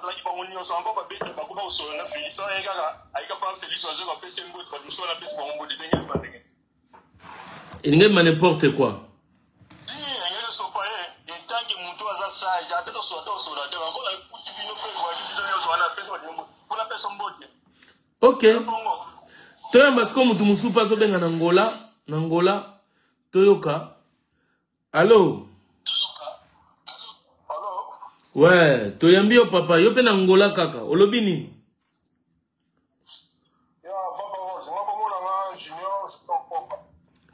Bazalaki bango nyonso avant babeti bakoma kosolola na Felix. Aye kaka ayika pa Felix azoka apesi ye mbote, bato mosusu wana apesi bango mbote ndenge ebima ndenge. Elingi ebima n'importe quoi. Si elingi esopa ye en tant que moto aza sage ata tosola tosola te lokola ekuti bino mpe voyage biso nyonso wana apesi bato mbote mpo napesa mbote. Ok. Toyamba sikoyo moto mosusu mpe azobenga na Angola, na Angola toyoka. Allo? Ouais, toyambi yo papa, yo pe na Angola kaka. Olobi nini?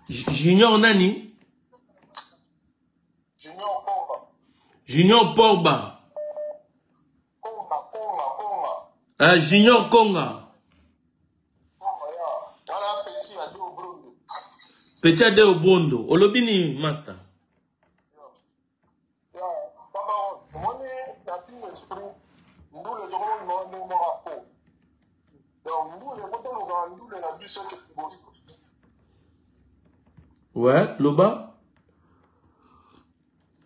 Junior nani? Junior Porba. Junior Porba. Konga, Konga, Konga. Ah, Junior Konga. Konga ya. Wana petit ya Deo Brondo. Petit ya Deo Brondo. Olobi ni master. Ya, papa, omoni na pire esprit ndule tokomona mwa ndenge moko faux. Donc ndule faut toluka ndule na biso ke liboso. Ouais, loba.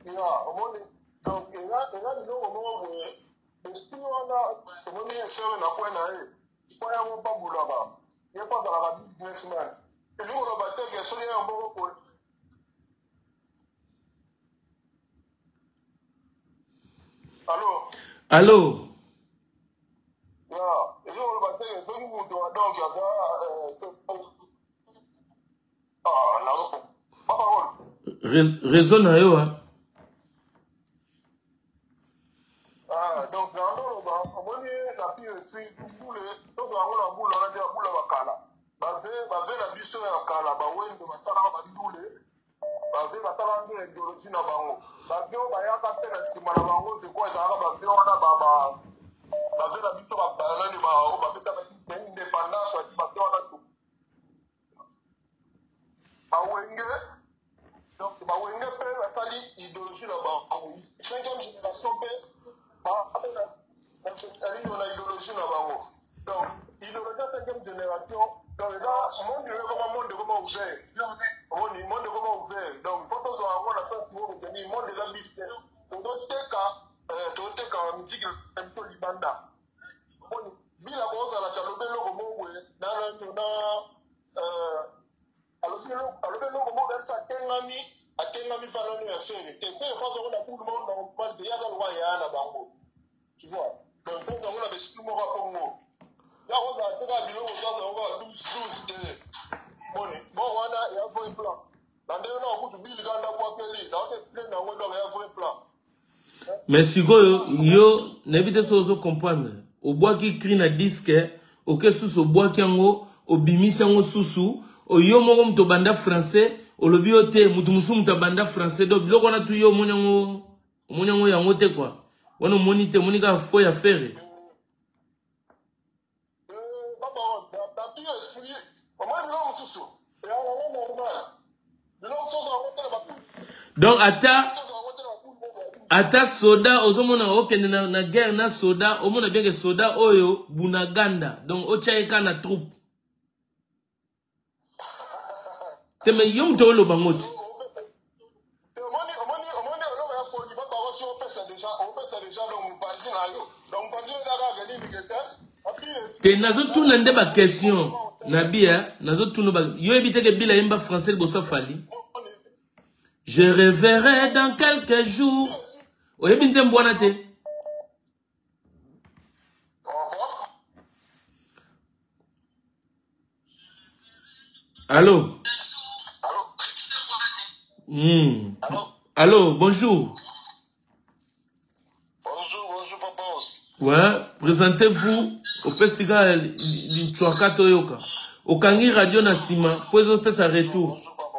Ya, omoni donc eza eza biloko moko boye esprit wana omoni esere na kwe na ye po yango pabulaka ye po azalaka businessman elingi koloba te ke soki ya moko boye allo allo ya elingi koloba te ke soki moto donc aza Réseau na yo hein. Ah, donc na ndoloba omoni na pire esprit mbule tozwa yango na mbula wana nde bambula bakala bave bave na biso ya kala bawendo basalaka bandule bave basalaka nde ideologie na bango bave oyo bayaka mpe na nsima na bango zekwa ezalaka bave wana bave na biso banani babetaka indépendance bave wana bawenge donc bawenge mpe basali idéologie na bango cinquième génération mpe alino na idéologie na bango donc idéologie ya cinquième génération donc eza monde oyo ekoma monde ekoma ouvert omoni monde ekoma ouvert donc fo tozwa yango na sens moko teni monde eza bis te tozoteka tozoteka miziki na biso libanda omoni bila kozala alobi eloko moko boye na na euh, alobi eloko moko esi atengami atengami mpa nano ya fere te fere fa azango na bulu moko normal te ye aza lokwa yaya na bango tu vois donc fo azango na baesprit moko ya bongo ya kozala te kaka biloko ozo azango kaka 12 12 te moni bon wana ya vrai plan na ndenge na kutu bili kaka ndabwakeli naoke explain yango donc ya vrai plan Mais sikoyo yo nayebi te soki ozo comprendre obwaki cri na disque oke susu obwaki yango obimisi yango susu yo moko moto obanda français olobi yo te moto mosusu moto abanda français donc biloko wana tu yo omoni yango omoni yango yango te kua wana omoni te omoni kaka fo ya fere Donc ata ata soda ozomona okende na, na guerre na soda omona bien ke soda oyo bunaganda donc otya ye kaka na troupe te me yo moto oloba ngo te te nazotuna nde baquestion na bia nazotuna yo yebi te ke bila yemba français liboso afali je reverrai dans quelques jours oyebi nzembo wana te Allô? Allô? Allô? Allô, bonjour. Bonjour, bonjour, papa. Ouais, présentez-vous. Opesi kaka lintswaka toyoka. Okangi radio na sima po ezopesa retour. Bonjour, papa.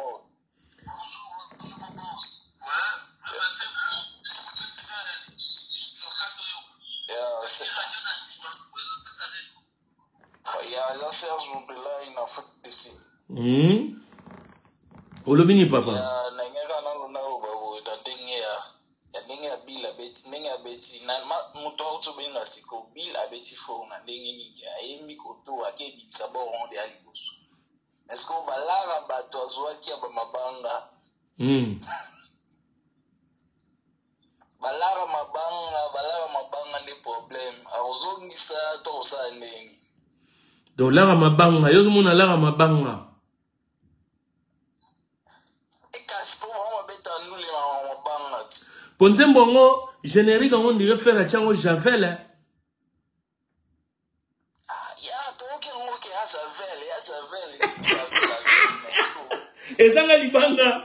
Olobi nini papa? Ndenge ya bill abeti ndenge abeti moto auti obenga siko bill abeti fort na ndenge nini ayembi koto ake ebimisa boronde ya liboso Est-ce que balara bato azwaki ya bamabanga balara mabanga balara mabanga nde problème. Akozongisa to akosala ndenge. Donc lara mabanga, yo ozomona lara mabanga. Kasi po bango babeta ndule mabanga ti. Po nzembo yango générique yango ndire faire atia yango Javel. Eh? Ah, ya toyoki yango ke ya Javel, ya Javel. Ezanga libanga.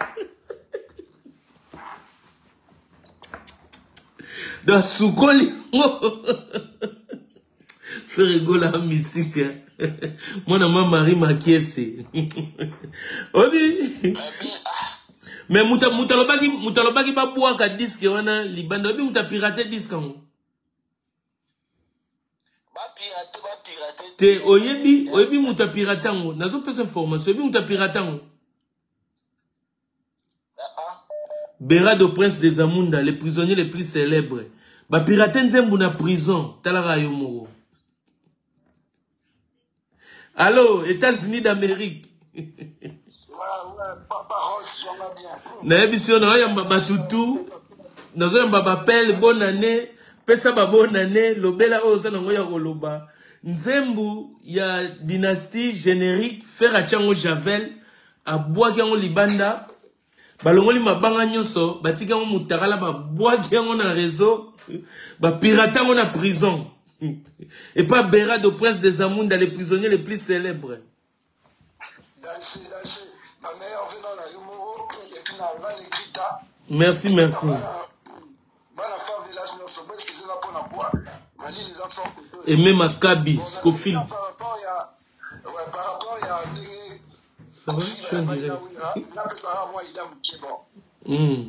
Donc sukoli yango. Ferre Gola mystique. Mwana ma Marie Makiese. Obi. Mais muta muta lobaki muta lobaki ba bwaka disque wana libanda obi muta pirate disque yango. Ba pirate ba pirate. Te oyebi oyebi muta pirate yango. Nazo pesa information oyebi muta pirate yango. Berado Prince des Amunda, les prisonniers les plus célèbres. Ba pirate nzembu na prison, talaka yo moko. Allô, États-Unis d'Amérique. Nayebi yo naoyamba batutu, nazoyamba bapele bonne année, pesa ba bonne année, lobela oyo oza nango ya koloba. Nzembu ya dynastie générique, faire atiango Javel, abwaki yango libanda balongoli mabanga nyonso batiki yango mutakala babwaki yango na réseau bapirate yango na prison epa berado prince des amunda les prisonniers les plus célèbres. Danger, danger. Ma meilleure venant na yo moko et puis na Van Egrita. Merci, merci. Bana fa village nyonso, bo excusez nga mpo na voix. Malili eza fort. Aimé Maccabi, Scofield. Par rapport ya ouais, par rapport ya ndenge Ça va, je suis en direct. Napesaka mwa ida moke bon.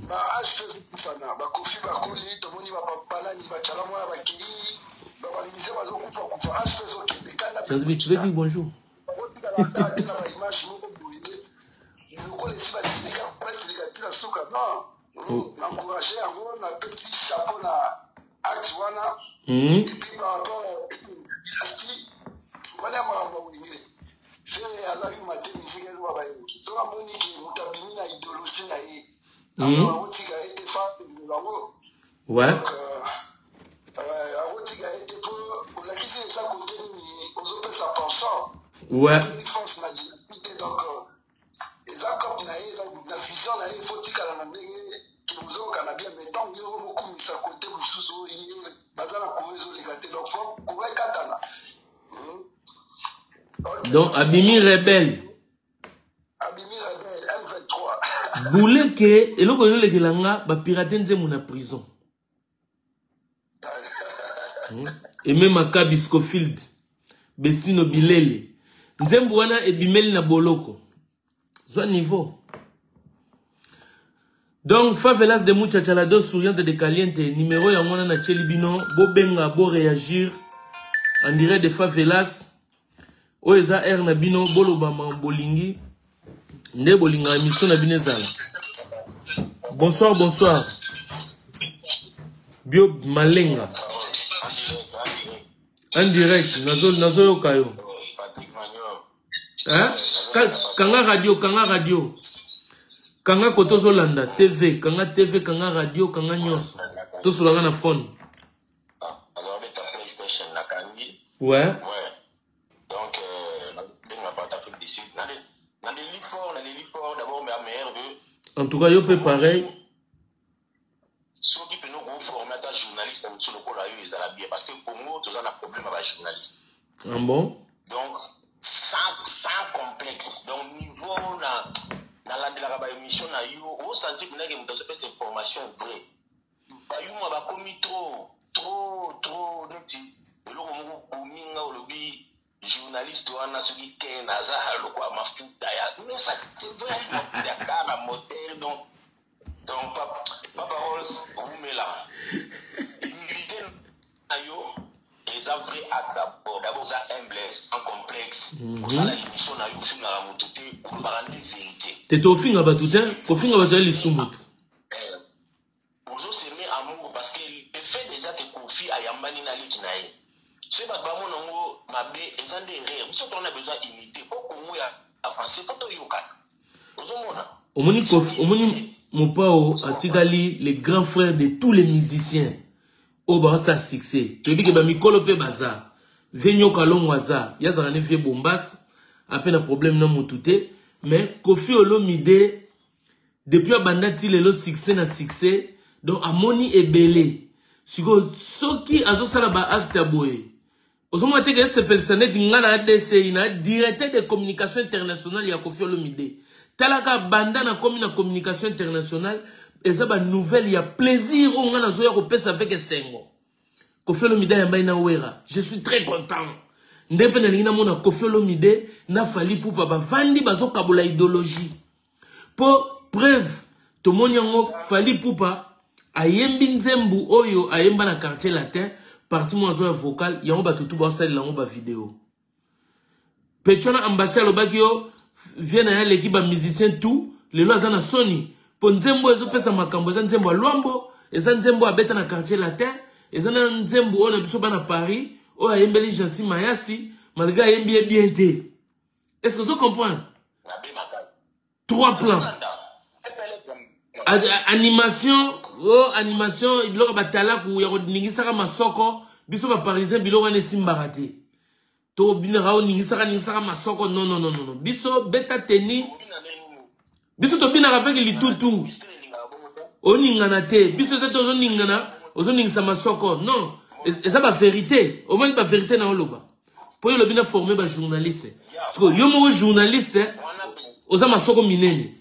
Ba age mpe ezopusana, bakofi bakoli, tomoni bapapanani bacala mwana bakei, babamise bazokufa kufa, age mpe ezokende kanda. Tu veux dire bonjour? Bakotikala ata te na baimage moko boye lokola esi basilika basilika ntina suka. Non, naencourage yango, napesi chapeau na acte wana. Et puis par rapport dynastie wana ya makambo ya Wenge, Ferre aza yuma te, misika ezoba bayoki. Soki amoni ke moto abimi na idéologie na ye, akotika ye te, fa bango. Donc akotika ye te mpo olakisi eza kote nini ozopesa penchant. Opesi force na dynastie te, donc eza cope na ye, donc na vision na ye faut tikala na ndenge ke ozokana bien. Mais ntango yo okumisa kote mosusu, ye baza na courant ezoleka te, donc faut courant ekatana. Donc abimi rebelle. Abimi rebelle M23. Bouleke eloko ezolekela nga bapirate nzembo na prison. Aimé Maccabi Scofield, Bestino Bilele. Nzembo wana ebimeli na boloko. Zwa niveau. Donc Favelas de Muchachalado souriante de Caliente, numéro yango wana na tieli bino, bobenga, bo réagir en direct de Favelas. Oyo eza air na bino, boloba ma bolingi nde bolingaka émission na bino ezala. Bonsoir, bonsoir. Bio Malenga. En direct, nazo nazoyoka yo. Hein? Kanga radio, kanga radio. Kanga koto ozolanda TV, kanga TV, kanga radio, kanga nyonso. Tosolaka na phone. Ouais. Ouais. Donc, nabenga bato Afrique du Sud. Naleli fort, naleli fort. D'abord, ma meilleure vœu. En tout cas, yo pe pareil. Soki pene okoforme ata journaliste mosusu lokola yo, ezala bien, parce que Congo toza na problème ya bajournaliste. Ah bon? Donc sans complexe, donc niveau na nalandelaka baémission na yo, osanti mpendake moto azopesa information vrai. Bayuma bakomi trop trop trop, neti eloko moko bominga olobi journaliste wana soki ken aza lokola mafuta ya, mais ça c'est vrai, mafuta ya car na moteur. Donc papa Rolls, umela humilité na yo eza vrai acte. D'abord oza humble, sans complexe. Kosala émission na yo, ofingaka motu te, olobaka nde vérité. Te, tofinga bato te, kofinga bato ya lisumu te. Ozosemer amour, parce que le fait déjà que Kofi ayambani na leki na ye, soki bato bamona yango mabe, eza nde erreur. Biso tona besoin unité mpo Kongo ya français, mpo toyokana, ozomona. Omoni Kofi, omoni Mopao atikali le grand frère de tous les musiciens. Oyo baosala succès. Toyebi ke bamikolo mpe baza. Vie Nyoka Longo aza. Ye azalaka ne vie Bombas. Ape na problème na mutu te. Mais Koffi Olomide, depuis abanda ti lelo succès na succès, donc amoni ebele. Sikoyo soki azosala ba acte ya boye, ozomona te ke esepelisa neti nga na ADCI na directeur de communication internationale ya Koffi Olomide. Talaka banda na komi na communication internationale, eza ba nouvelle ya plaisir oyo nga nazoya kopesa avec esengo. Koffi Olomide ayambai na Wera, je suis très content. Nde mpe nalingi namona Koffi Olomide na Fally Ipupa bavandi bazokabola idéologie. Po preuve tomoni yango Fally Ipupa ayembi nzembu oyo ayemba na quartier latin parti moko azo ya vocal yango bato tu baosalela yango ba video. Pecho na ambassy alobaki yo vie na ye aleki ba musicien tout lelo aza na soni po nzembo ezopesa makambo eza nzembo ya Luambo eza nzembo abeta na quartier latin eza na nzembo oyo na biso bana Paris oyo ayembeli Jansi Mayasi malgré ayembi ye bien te. Est-ce que vous comprenez? Trois plans. Animation, oh, animation, biloko batalaku ya koningisaka masoko, biso ba parisien biloko wana esimbaka te. To binaka oningisaka ningisaka masoko, non non non non. Biso beta teni. Biso tobinaka avec litutu. Oningana te. Biso eza tozoningana, ozoningisa masoko. Non, eza ba vérité. Omoni ba vérité na oloba. Po yo lobi na former ba journaliste. Parce que yo moko journaliste, oza masoko minene.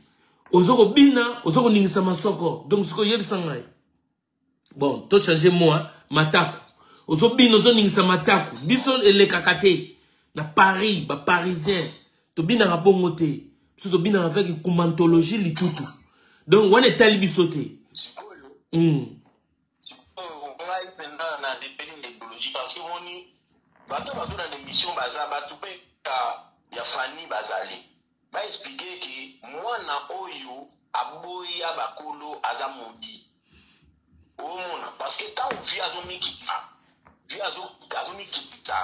Ozo kobina, ozo koningisa masoko. Donc siko yebisa ngai. Bon, to changer moi mataku. Ozo bina, ozo ningisa mataku. Biso elekaka te. Na Paris, ba parisien. Tobinaka bongo te. Biso tobinaka avec kumantologie litutu. Donc wana etali biso te. Ngai mpenza na depeli na idéologie parce que moni bato bazo na émission baza bato mpe ya Fanny bazali ba expliquer ke mwana oyo aboya bakolo aza maudit. Omona parce que ntango vie azomikitisa, vie azomikitisa,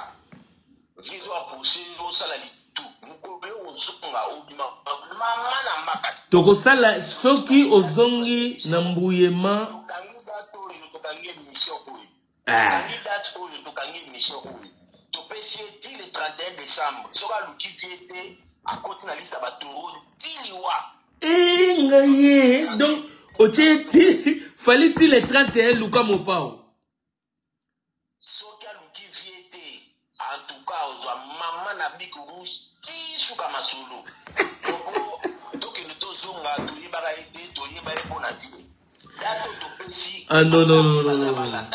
vie ezo approche osala litu mokolo yo ozonga obima mama na makasi. Tokosala soki ozongi na mbuyema. Tokangi date oyo, tokangi émission oyo. Tokangi date oyo, tokangi émission oyo. Topesi ye ti le 31 décembre. Soki aluki vie te, akoti na liste ya batoro ti liwa. Eh, ngai ye. Donc, otie ti, Fally ti le 31 luka mopao. Soki aluki vie te, en tout cas ozwa mama na bic rouge ti suka masolo. Donc, tokende tozonga, toyebaka ye te, toyeba ye mpo na vie. Date oyo topesi, Ah, non, non, non, non, non, non.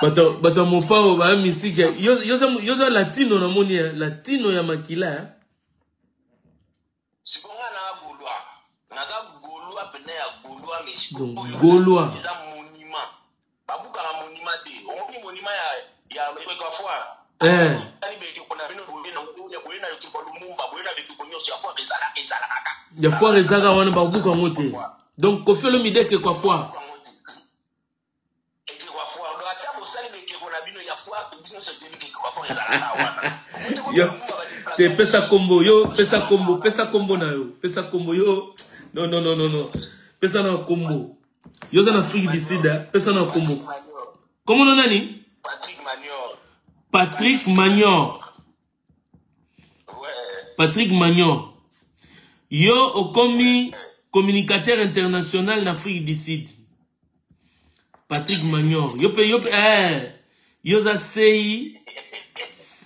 Bato, bato ya mopao ba misiki. Yo, yo, yo, yo latino na moni, hein. Latino ya makila, hein. Sikonga na Gaulois. Naza Gaulois pene ya Gaulois, mais sikoyo Donc, Gaulois. Eza monument. Babukaka monument te. Omoni monument ya ya foire. Tali beke na bino boye na ya boye na yotuba Lumumba, boye na beke nyonso ya foire ezala ezala kaka. Ya foire ezaka wana babuka yango te. Donc Koffi Olomide ke kwa foire. Yo te pesa kombo, yo pesa kombo, pesa kombo na yo, pesa kombo yo. Non non non non non. Pesa na kombo. Yo za na Afrique du Sud, pesa na kombo. Comment on nani? Patrick Manior. Patrick Manior. Ouais. Patrick Manior. Yo okomi communicateur international na Afrique du Sud. Patrick Manior. Yo pe yo pe eh yo za CI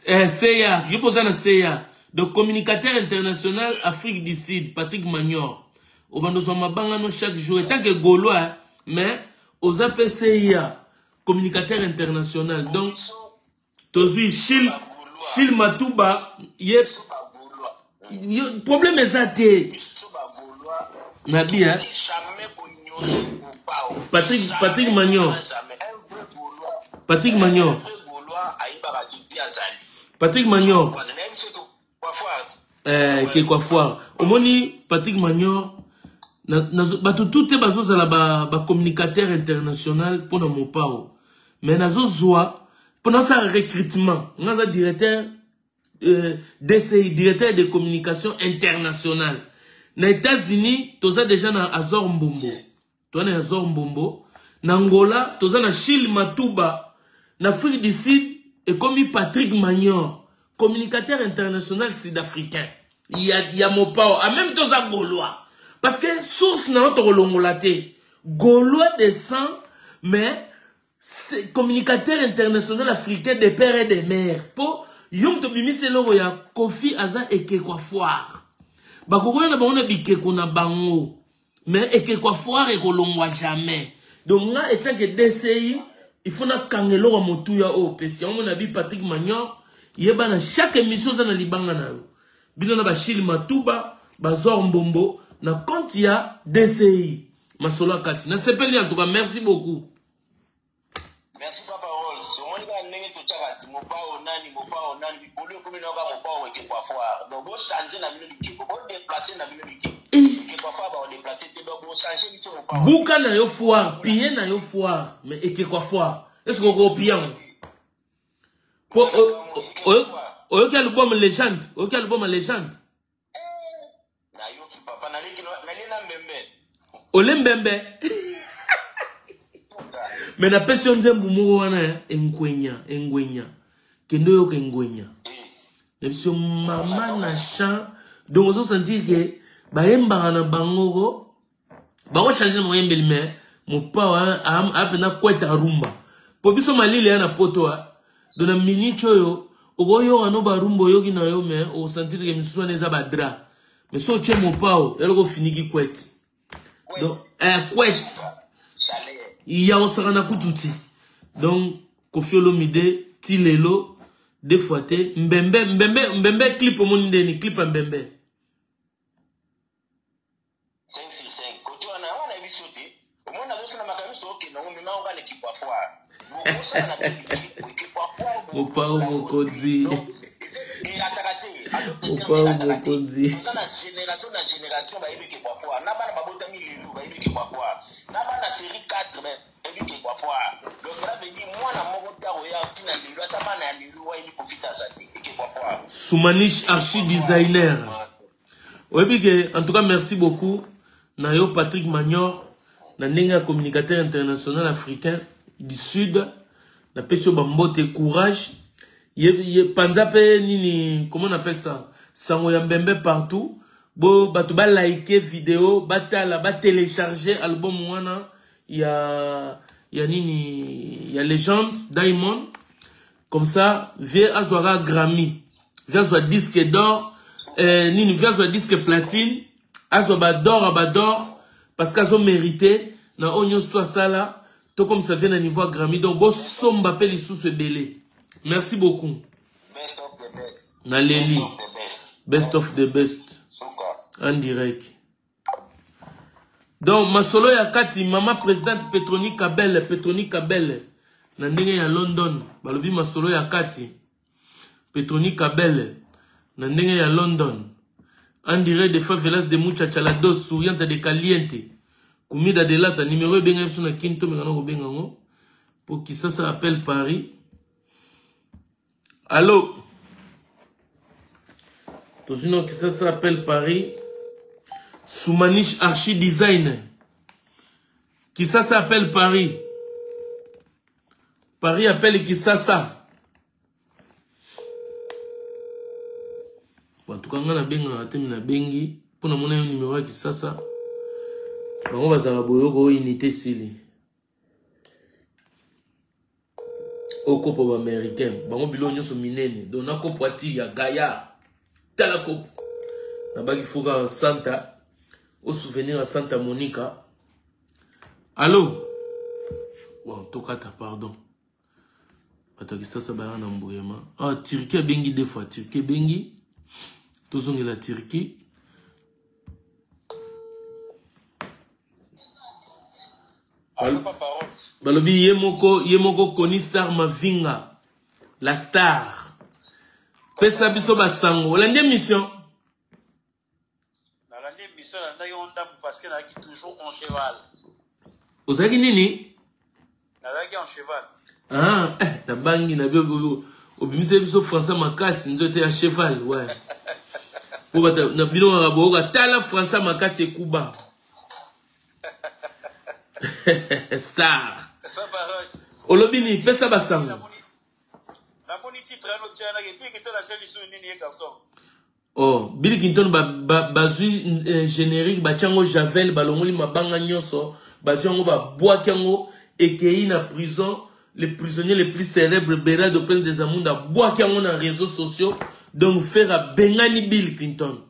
eh CA, yo poza na CA. Donc communicateur international Afrique du Sud, Patrick Manior. Obando zwa mabanga no chaque jour tant que Gaulois, mais oza pe CIA, communicateur international. Donc tozui Chil Matuba ye problème eza te. Na bien. Patrick Manior. Patrick Manior. Patrick Manior. Ke kwa foire. Omoni Patrick Manior bato tout te bazozala ba communicateur international pona mopao. Mais nazozwa pona sa recrutement. Nga directeur DCI, directeur de communication internationale. Na États-Unis, toza déjà na Azor Mbombo. Toza na Azor Mbombo. Na Angola, toza na Chile Matuba. Na Afrique du Sud ekomi Patrick Magnor, communicateur international sud-africain. Ya, ya Mopao, en même temps oza Gaulois. Parce que source na yo tokolongola te. Gaulois de sang, mais c'est communicateur international africain de père et de mère. Po yo moto obimisi eloko ya Koffi aza ekeko ya foire. Bakokoya na bango na bikeko na bango. Mais ekeko ya foire ekolongwa jamais. Donc nga etant que DCI, il faut nakanga eloko ya motuya oyo opesi. Yango na bi Patrick Magnor, yeba na chaque émission oza na libanga na yo. Bino na ba Chili Matuba, ba Zor Mbombo, na compte ya DCI. Masolo ya kati. Nasepeli en tout cas, merci beaucoup. Merci papa Rolls. Omoni kaka ndenge totyaka ti mopao nani mopao nani bikolo ekomi na kaka mopao ekeko ya foire. Donc bo changer na bino bikeko, bo déplacer na bino bikeko. Ekeko ya foire ba déplacer te donc bo changer biso mopao. Buka na yo foire, piller na yo foire, mais ekeko ya foire. Est-ce que oko yango? Po oyoki album légende, oyoki album ya légende. Nayoki papa, naleki nalie na mbembe. Ole mbembe. Mais napesi yo nzembo moko wana eh, engwenya, engwenya. Kende oyoka engwenya. Na biso mama na chant, donc ozo sentir que bayembaka na bango ko bako changer moyembeli mais mopao apena kweta rumba. Po biso malili ya na poto a. Donc na minute oyo okoyoka no barumba oyoki na yo mais osentir que misusu wana eza badra. Mais so otie mopao eloko ofiniki kwete. Donc eh, kwete ya osaka na kutu ti. Donc Koffi Olomide ti lelo deux fois te mbembe mbembe mbembe clip omoni ndeni clip ya mbembe. 5 sur 5 kote wana yango nayebi so te omoni nazosala makambo nyonso tokokende yango mema yango na ekipe ya foire bokosala na bino ekipe ya foire Mopao mokonzi. erataka te Mopao mokonzi. toza na génération na génération bayebi ekipe ya foire na bana babotami lelo bayebi ekipe ya foire na bana série 4 bayebi ekipe ya foire donc cela veut dire mwana moko te akoya ntina lelo ata bana ya lelo wayebi kofita aza te ekipe ya foire. Soumaniche archi designer. Oyebi ke en tout cas merci beaucoup na yo Patrick Magnor na ndenge ya communicateur international africain du sud na pesi yo ba mbote courage ye, ye panza pe nini comment on appelle ça sango ya mbembe partout bo bato ba like vidéo batala ba télécharger album wana ya ya nini ya légende Diamond. Comme ça, vieux azwaka Grammy, vieux azwa disque d'or, eh, nini vieux azwa disque platine, azwa ba d'or ba d'or parce qu'azo mérité na oyo nyonso to asala to comme ça vient na niveau ya Grammy donc bosomba pe lisusu ebele. Merci beaucoup. Best of the best. Na leli. Best of the best. Best of the best. Suka. En direct. Donc masolo ya kati mama présidente Petroni Kabele, Petroni Kabele na ndenge ya London balobi masolo ya kati Petroni Kabele na ndenge ya London en direct de favelas de muchacha la dos souriante de caliente comida de lata numéro ebenga biso na kin tomeka na kobenga ngo po Kisasa appelle Paris. Allô? Tozwi na Kisasa appelle Paris. Soumaniche Archi Design. Kisasa appelle Paris. Paris appelle Kisasa. Bon, en tout cas, nga nabengaka te, mais nabengi mpo namona yo numéro ya Kisasa. Bango bazalaka boyoko oyo unité esili. Oyo kopo ba américain bango biloko nyonso minene donc na kopo ati ya gaillard tala kopo nabaki foka Santa au souvenir ya Santa Monica. Allo bon tokata pardon bato ya Kisasa bayaka na mbuyema. Ah, Turquie abengi deux fois, Turquie ebengi tozongela Turquie. Balobi ye moko, ye moko Koni Star Mavinga, la star. Pesa biso basango. Olandi émission? Nalandi émission, nalandaki yango ndambo parce que nazalaki toujours en cheval. Ozalaki nini? Nazalaki en cheval. Ah, eh, nabangi na bio obimisaki biso français makasi nzoto ya cheval, ouais. Po bata na bino kaka boyoka tala français makasi ekuba. Star. Olobi nini? Pesa basango. Namoni titre wana otia wana ke Bill Clinton asali lisusu nini ye garçon? Oh, Bill Clinton bazwi ba, eh, générique batia yango javel balongoli mabanga nyonso bazwi yango babwaki yango ekei na prison le prisonnier le plus célèbre Berado Prince des Amunda abwaki yango na réseaux sociaux donc Ferre abengani Bill Clinton.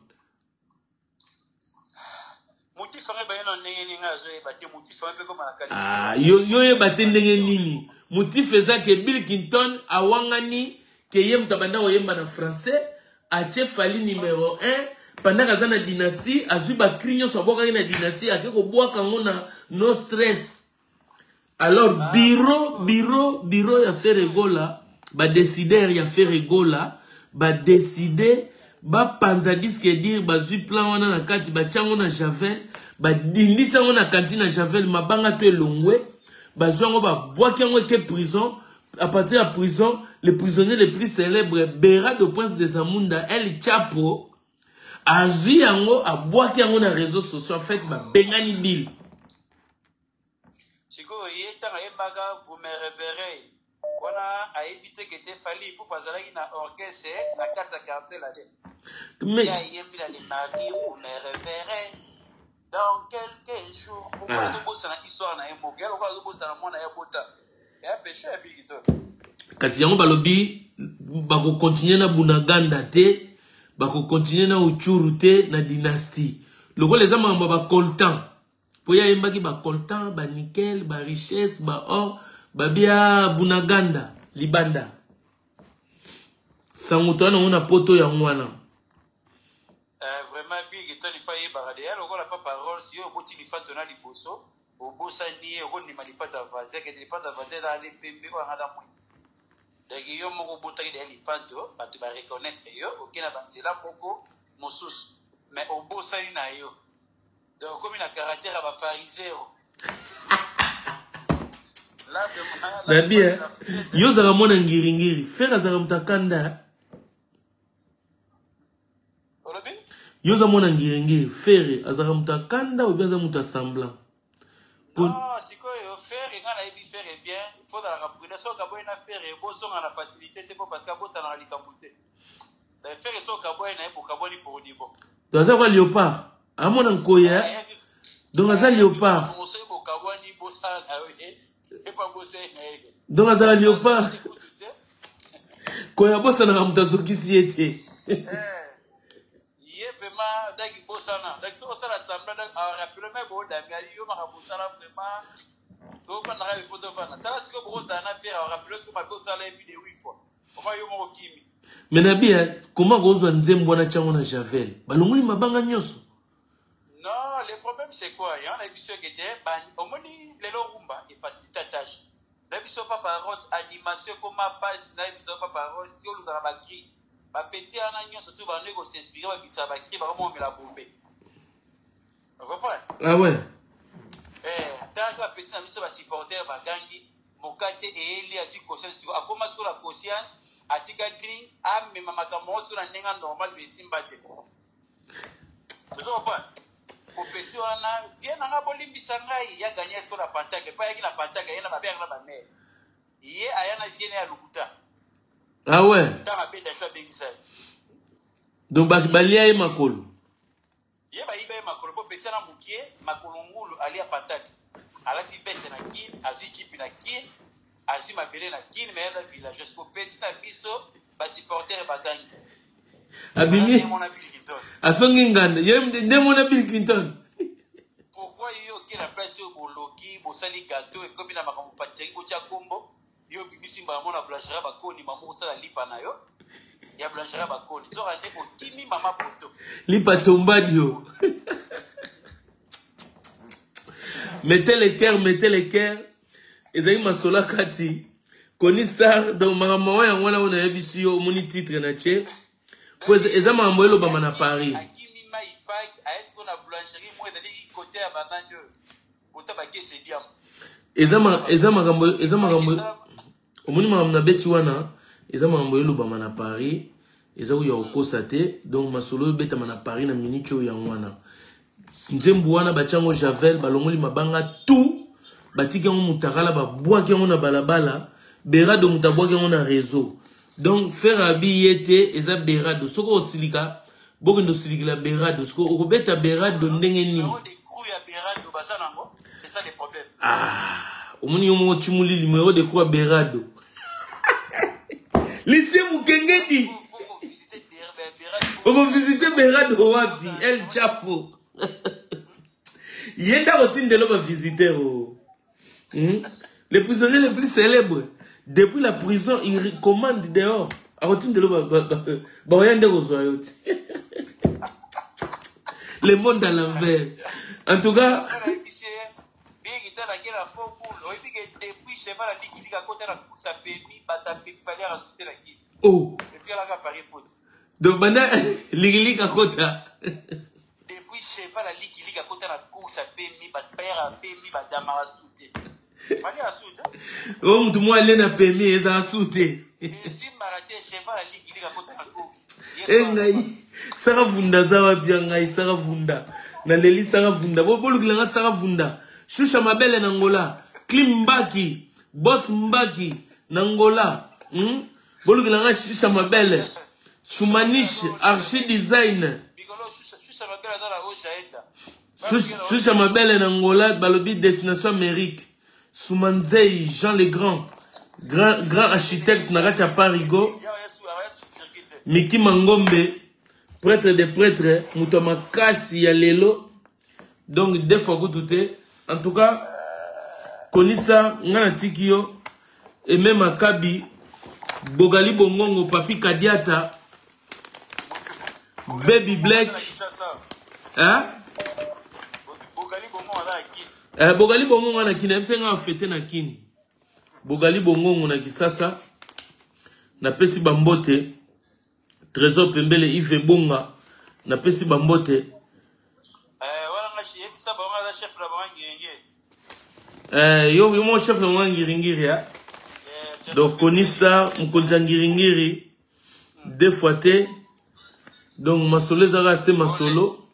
Ah, yo yo yeba te ndenge nini motif eza ke Bill Clinton awangani ke ye moto abanda koyemba na français atie Fally numéro 1 pendant aza na dynastie azwi bakri nyonso abwakaki na dynastie ake kobwaka yango na no stress. Alors ah, bureau bureau bureau ya Ferre Gola, ba décideur ya Ferre Gola ba décider bapanza disque dire bazwi plan wana na kati batia yango na javel badindisi yango na kantine ya javel mabanga to elongwe bazwi yango babwaki yango eke prison. À partir ya prison, le prisonnier le plus célèbre Berado Prince des Amunda El Chapo azwi yango abwaki yango na réseaux sociaux. En fait babengani Bill. Sikoyo ye ntango ayebaka vous me reverrez wana ayebi te ke te Fally Ipupa azalaki na orchestre na kati ya quartier la te. Ye ayembi na le mardi vous me reverrez dans quelques jours. Pourquoi Ah. azobosana histoire na ye moko ya lokola azobosana mwana ya bota ya peshe ya biki to. Kasi yango balobi bakokontinue na Bunaganda te, bakokontinue na Uchuru te na dynastie lokola eza makambo ya bacoltan po ye ayembaki bacoltan banickel barichesse baor babia Bunaganda libanda sango toya nango na poto yango wana. Vraiment Big to lifa yebaka de ya lokola papa Rolls yo oboti lifato na liboso obosani ye okondima lipata vaze akende lipata vaze eza ale pembe oyo anga na mwindu donc yo moko obotaki deya lipanto bato ba reconnaître yo oke na banzela moko mosusu mais obosani na yo donc okomi na caractère ya bafarisero. Nabi yo ozalaka mwana ngiringiri Ferre azalaka moto akanda. Olobi? Yo oza mwana ngiringiri Ferre azalaka moto akanda obi aza moto ya semblant? Non, sikoyo Ferre nga nayebi Ferre bien, faut ozalaka prudent soki okaboyi na Ferre bozonga na facilité te po parce que abosanaka likambo te. Ferre soki okaboyi na ye bokabwani pour du bon. Donc aza kwa léopard amona nkoya donc aza léopard. Soki bokabwani bosala na ye epa bosali na ye. Donc azala léopard koya abosanaka moto azokisi ye te. Ye vraiment daki bosana daki soki osala semblant donc arappeler me boodami yo makambo osala vraiment tofandaka bifo tofanda tala sikoyo bokozala na Ferre arappeler soki mabe osala ye plus de huit fois oma yo moko kimi. Mais nabi koma kozwa nzembo wana tiango na javel balongoli mabanga nyonso. Non, le problème c'est quoi? Yango na biso eke te omoni lelo rumba efacilita tâche na biso papa Ross animation ekoma pasi na biso papa Ross si olukaka bacri bapeti wana nyonso tu bando ekosinspire babisaka bacri bakomomela bombe comprendre. Ah ouais. Talaka bapeti na biso basupporter bagangi mokate eyeli azwi conscience sikoyo akoma sikoyo na conscience atika drink amema makambo yango sikoyo na ndenge normal me esimba te ozo comprendre popeti wana bien nanga bolimbisa ngai ya gagné sikoyo na pantake epai ayaki na pantake aye na bapere na bamere ye aya na viene ya lokuta. Ah ouais. Ntango abeta so abengisa ye. Donc balia ye makolo. Ye bayiba ye makolo po peti na mokie makolo ngulu alia patate alati veste na kine azwi kipi na kine azwi mabele na kine me aza villageois po peti na biso basupporter bagangi. Abimi asongi nganda ye nde mona Bill Clinton. Pourquoi yo oke na place oyo boloki bosali gâteau ekomi na makambo pâtisserie botya kombo yo obimisi mbala mona boulangerie bakoni mama osala lipa na yo ya boulangerie bakoni nzoka nde okimi mama poto. Lipa tombadio. Mettez les cœurs, mettez les cœurs. Ezali masolo kati Koni Star donc makambo yango yango wana oyo nayebisi yo omoni titre na tie po eza makambo elobama na Paris. Akimi mai pak ayeti ko na boulangerie moko ezali kote ya banani oyo kota bakese diam. Eza makambo eza makambo omoni makambo na beti wana eza makambo elobama na Paris eza oyo ya kokosa te donc masolo oyo ebetama na Paris na minute oyo yango wana nzembo wana batiango javel balongoli mabanga tout. Batiki yango mutakala, babwaki yango na balabala. Berado moto abwaki yango na réseau. Donc Ferre abi ye te, eza Berado. Soki osilika, bokende osilikela Berado. Soki okobeta Berado ndenge nini? Ah, omoni yo moko timuli numéro de croix Berado. Lycée Mukengedi. Okovisite Berado wapi? El Chapo. Ye nde akotindela ba visiteur o. Le prisonnier le plus célèbre. Depuis la prison, il commande dehors. Akotindela ba oya nde kozwa yo te. Le monde à l'envers. En tout cas, oh. Donc banda ligilika kota. Depuis cheval ya liki liki akota na course ya pemi ba père ya pemi ba damara su te. Balia su te. O mutu mwa ale na pemi ezala su te. Esimbaka te cheval ya liki liki akota na course. E ngai Sara Vunda aza wapi ya ngai Sara Vunda. Naleli Sara Vunda. Bolukela nga Sara Vunda. Shusha mabele na Angola. Klim Mbaki, Boss Mbaki na Angola. Bolukela nga Shusha mabele. Soumaniche, Archi Design. Shusha mabele na Angola, balobi destination Amérique. Soumanzei, Jean le Grand, grand, grand architecte na kati ya Parigo. Miki Mangombe, prêtre des prêtres, moto ya makasi ya lelo. Donc deux fois kutu te. En tout cas, konisa nga natiki yo Aimé Makabi, Bogali Bongongo, Papi Kadiata, Baby Black. Hein? Eh, Bogali Bongongo na Kin, yebisa nga fete na Kin. Bogali Bongongo na Kisasa. Napesi bambote. Trésor Pembele Yves Bonga. Napesi bambote. Eh, wana nga yebisa bango aza chef na bango ngenge. Eh, yo yo mo chef na bango ngiringiri ya. Eh, donc Konista mokonzi ya ngiringiri deux fois te. Donc masolo ezaka se masolo.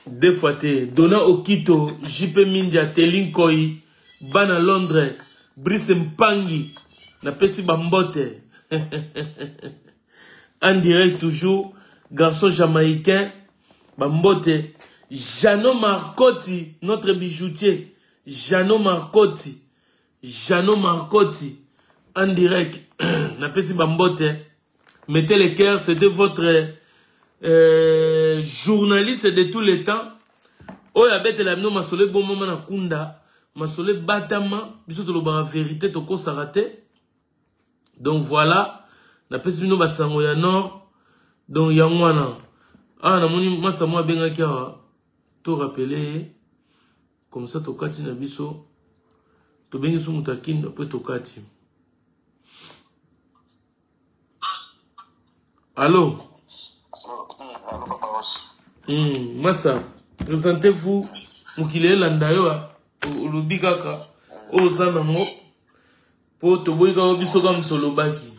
Deux fois te. Dona Okito, JP Mindia, Telin Koi, bana Londres, Brice Mpangi, napesi bambote. En direct toujours, garçon jamaïcain, bambote. Jano Marcotti, notre bijoutier. Jano Marcotti. Jano Marcotti, en direct. Napesi bambote. Mettez le cœur, c'était votre journaliste de tous les temps. Oyo abetela bino masolo ebomama na kunda, masolo ebatama, biso tolobaka vérité, tokosaka te. Donc voilà, napesi bino basango ya nord. Donc yango wana. Ah, namoni masa mwa abengaki awa, to rappeler ye. Comme ça tokati na biso. Tobengi so moto akinda pe tokati. Allô? Allô, Papa Ross. Massa, présentez-vous. Mokili elanda yo olobi kaka oyo oza nango po toboyi kaka biso kaka moto olobaki.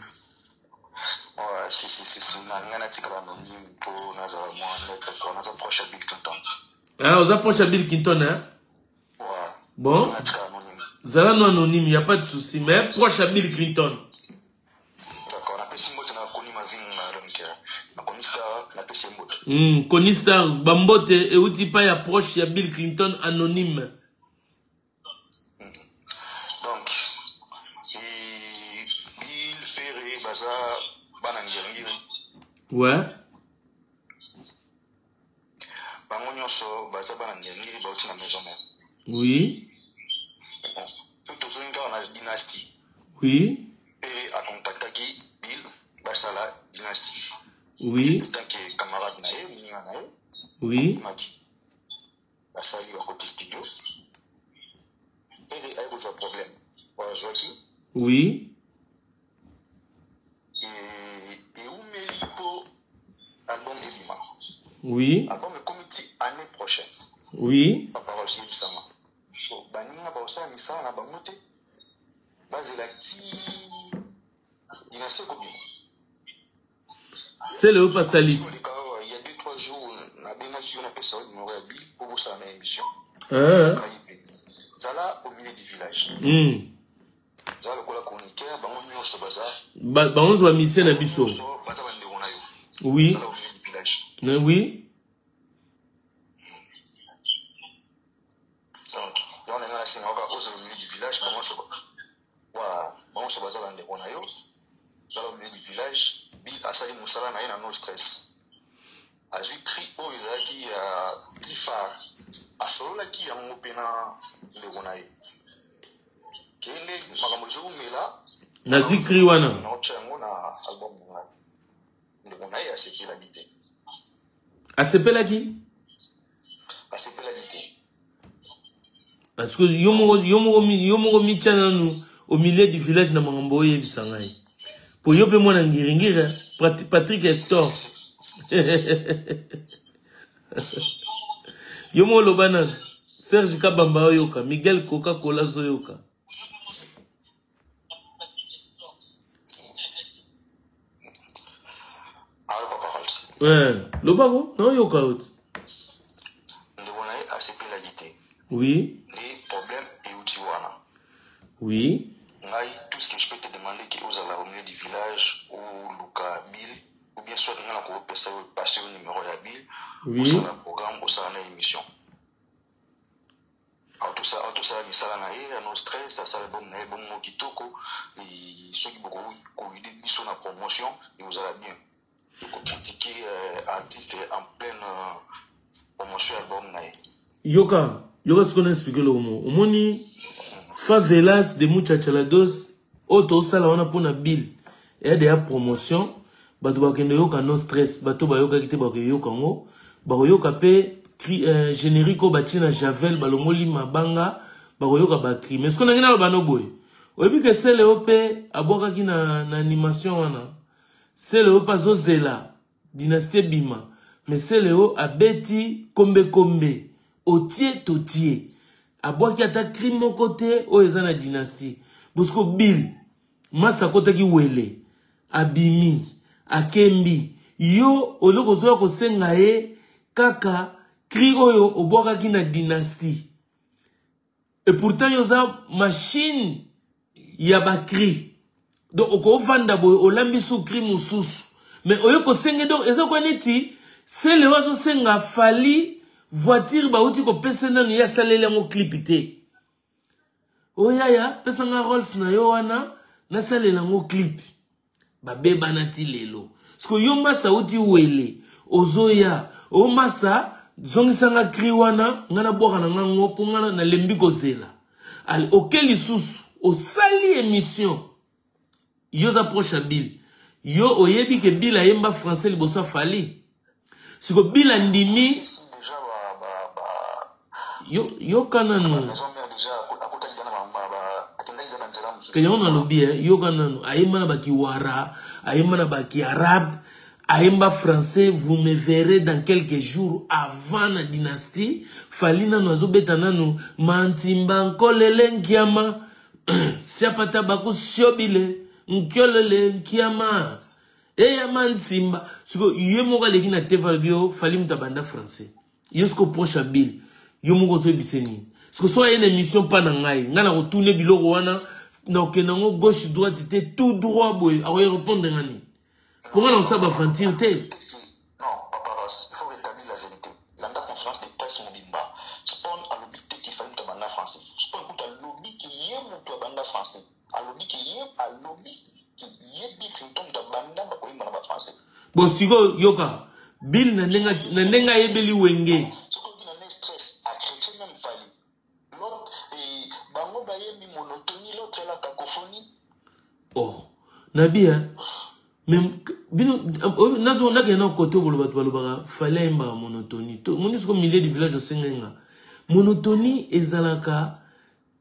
Ouais, si, si, si, si. Na ngai natikala anonyme po nazala mwa neutre quoi. Naza proche ya Bill Clinton. Ah, oza proche ya Bill Clinton, hein? Ouais. Bon. Natikala anonyme. Zala no anonyme, y a pas de souci, mais proche ya Bill Clinton. D'accord, napesi mbote na Koni Mazinga, donc na Koni Star, napesi mbote. Koni Star, bambote euti pa ya proche ya Bill Clinton anonyme. Donc, Bill Ferre baza bana ngiringiri. Ouais. Bango nyonso baza bana ngiringiri bauti na maison mère. Oui. Bon, tout tozongi kaka na dynastie. Oui. Ferre akontaktaki Bill basala dynastie. Oui. Tant que camarade na ye, moninga na ye. Oui. Maki. Basali bakoti studio. Ferre aye kozwa problème. Bazwaki. Oui. Eumeli po album ebima. Oui. Album ekomi ti année prochaine. Oui. Papa Ross yebisanga. So baninga baosala misala na bango te. Bazela ti dynastie ekobima. C'est le pas salite. Il y a 2-3 jours, nabengaki yo napesa yo numéro ya Bill po bosala na émission. Ah. Zala au milieu du village. Zala lokola chroniqueur, bango nyonso baza. Bango nyonso ba musicien na biso. Baza ba ndeko na yo. Oui. Zala au milieu du village. Oui. Donc, yango na ngai nasenga kaka ozala au milieu du village, bango nyonso bango nyonso baza ba ndeko na yo. Zala au milieu du village, Bill asali mosala na ye na no stress. Azwi cri oyo ezalaki ya Clifford, asololaki yango mpe na ndeko na ye. Kende makambo ezowumela. Nazwi cri wana. Naotya yango na album na ngai. Ndeko na ye asepelaki te. Asepelaki? Asepelaki te. Parce que yo moko mitya nanu au milieu du village na makambo oyo oyebisa ngai. Po yo mpe mwana ngiringiri, Patrick Hector. Yo moko loba nanu. Serge Kabamba oyoka, Miguel Coca-Cola zoyoka. Allo papa Rals. Ouais, loba ko, na oyoka yo. Ndeko na ye asepelaki te. Oui. Nde problème euti wana. Oui. Ngai, tout ce que je peux te demander que ozala au milieu du village ou luka Bill ou bien soit nga na kopesa yo passer yo numéro ya Bill. Oui. Osala programme, osala na émission. Autosala misala na ye, no stress, asala bon na ye, bon mo kitoko, soki boko koyide biso na promotion, et ozala bien. Ko critiquer artiste en pleine promotion album na ye. Yoka, yoka ce qu'on a expliqué le mot. Omoni favelas de muchachalados oyo tosala wana mpona Bill eya deya promotion, bato bakende yoka no stress, bato bayokaki te bakoyoka yango, bakoyoka mpe générique oyo batie na javel, balongoli mabanga, bakoyoka bacri. Mais soki nangi naloba no boye, oyebi ke sele oyo mpe abwakaki na animation wana, sele oyo mpe azozela dynastie ebima, mais sele oyo abeti kombekombe otie totie, abwaki ata cri moko te oyo eza na dynastie. Bosiko Bill master akotaki wele, abimi, akembi yo oloko ozoya kosenga ye kaka cri oyo obwakaki na dynastie, et pourtant yo oza machine ya bacri. Donc okovanda boye, olambi su cri mosusu, mais oyo kosenge, donc eza kwa neti sele oyo azosenga Fally voiture bauti kopesa nanu ye asaleli yango clip te. Oyaya pesanga Rolls na yo wana nasalela yango clip, babebana ti lelo. Siko yo master uti wele, ozoya o master zongisanga cri wana nga nabwaka na ngango mpo nga nalembi kozela. Ale oke lisusu osali émission, yo oza proche ya Bill, yo oyebi ke Bill ayemba français liboso ya Fally. Siko Bill andimi yo, yoka nanu yango nalobi, yoka nanu, ayemba na bakiwara, ayemba na bakiarabe, ayemba français "Vous me verrez dans quelques jours" avant na dynastie. Fally nanu azobeta nanu mantimba nkolele nkiama siapata bakusiobile nkiolele nkiama eyama ntimba. Siko ye moko aleki na te, alobi yo Fally moto abanda français. Yo siko proche ya Bill, yo moko ozoyebisa nini? Siko so aye na émission mpa na ngai, ngai na kotuna biloko wana, na kokende yango gauche droite te, tout droit boye, akoye répondre nga nini? Mpo nga na kosala baventure te. Non, Papa Ross, il faut rétablir la vérité. Landa conférence de presse mobimba. Spawn alobi te qu'il fallait abanda français. Spawn kuta alobi ki ye moto abanda français. Alobi ki ye, alobi ki ye Bill Clinton moto abanda bakoyemba na ba français. Bon, sikoyo yoka Bill na ndenge ayebeli Wenge. Soki oyoki na ne stress, acritiquer même Fally. L'autre, et bango bayembi monotonie, l'autre la cacophonie. Oh, nabi hein. Mais bino nazo nakende na kote bolo bato balobaka Fally ayembaka monotonie. Moni siko milieu du village osengai nga. Monotonie ezalaka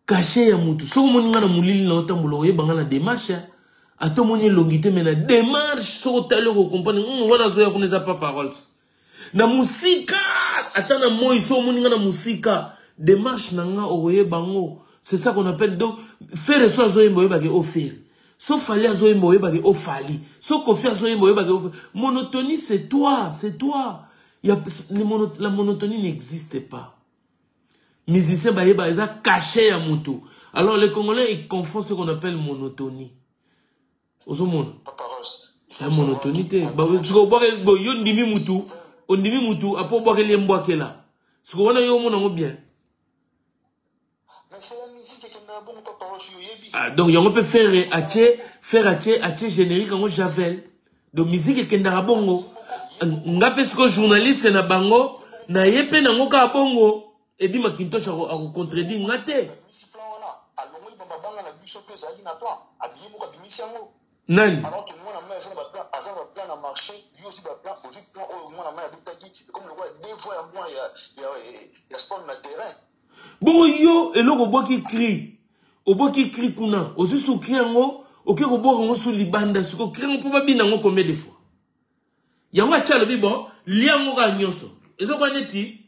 cachet ya mutu. Soki omoni nga na molili na otambola, oyeba nga na démarche, ata omoni elongi te, mais na démarche soki otali okocomprendre wana azoya kuna eza pa paroles na mosika. Ata na moi, so omoni nga na mosika, démarche na nga okoyeba yango. C'est ça qu'on appelle donc Ferre so azoyemba, oyebake o Ferre. So Fally azoyemba, oyebake o Fally. So Koffi azoyemba, oyebake o. Monotonie, c'est toi, c'est toi. Ya, la monotonie n'existe pas. Musicien bayeba eza cachet ya mutu. Alors les Congolais ils confondent ce qu'on appelle monotonie. Ozomona? Ya monotonie te. Siko obwakeli bo yo ndimi mutu, ondimi mutu apo obwakeli ye mbwakela. Siko wana yo omona ngo bien. Ah, donc yango mpe ferre atie ferre atie atie générique yango javel donc musique ekendaka bongo nga mpe sikoyo journaliste na bango na ye mpe nango kaka bongo edi makintosh akocontredire nga te. Nani? Bongo yo eloko obwaki cri obwaki cri kuna ozwi su cri yango oke kobwaka yango su libanda siko cri yango mpo babina yango combien de fois yango atia alobi bon lia yango kaka nyonso ezokoka neti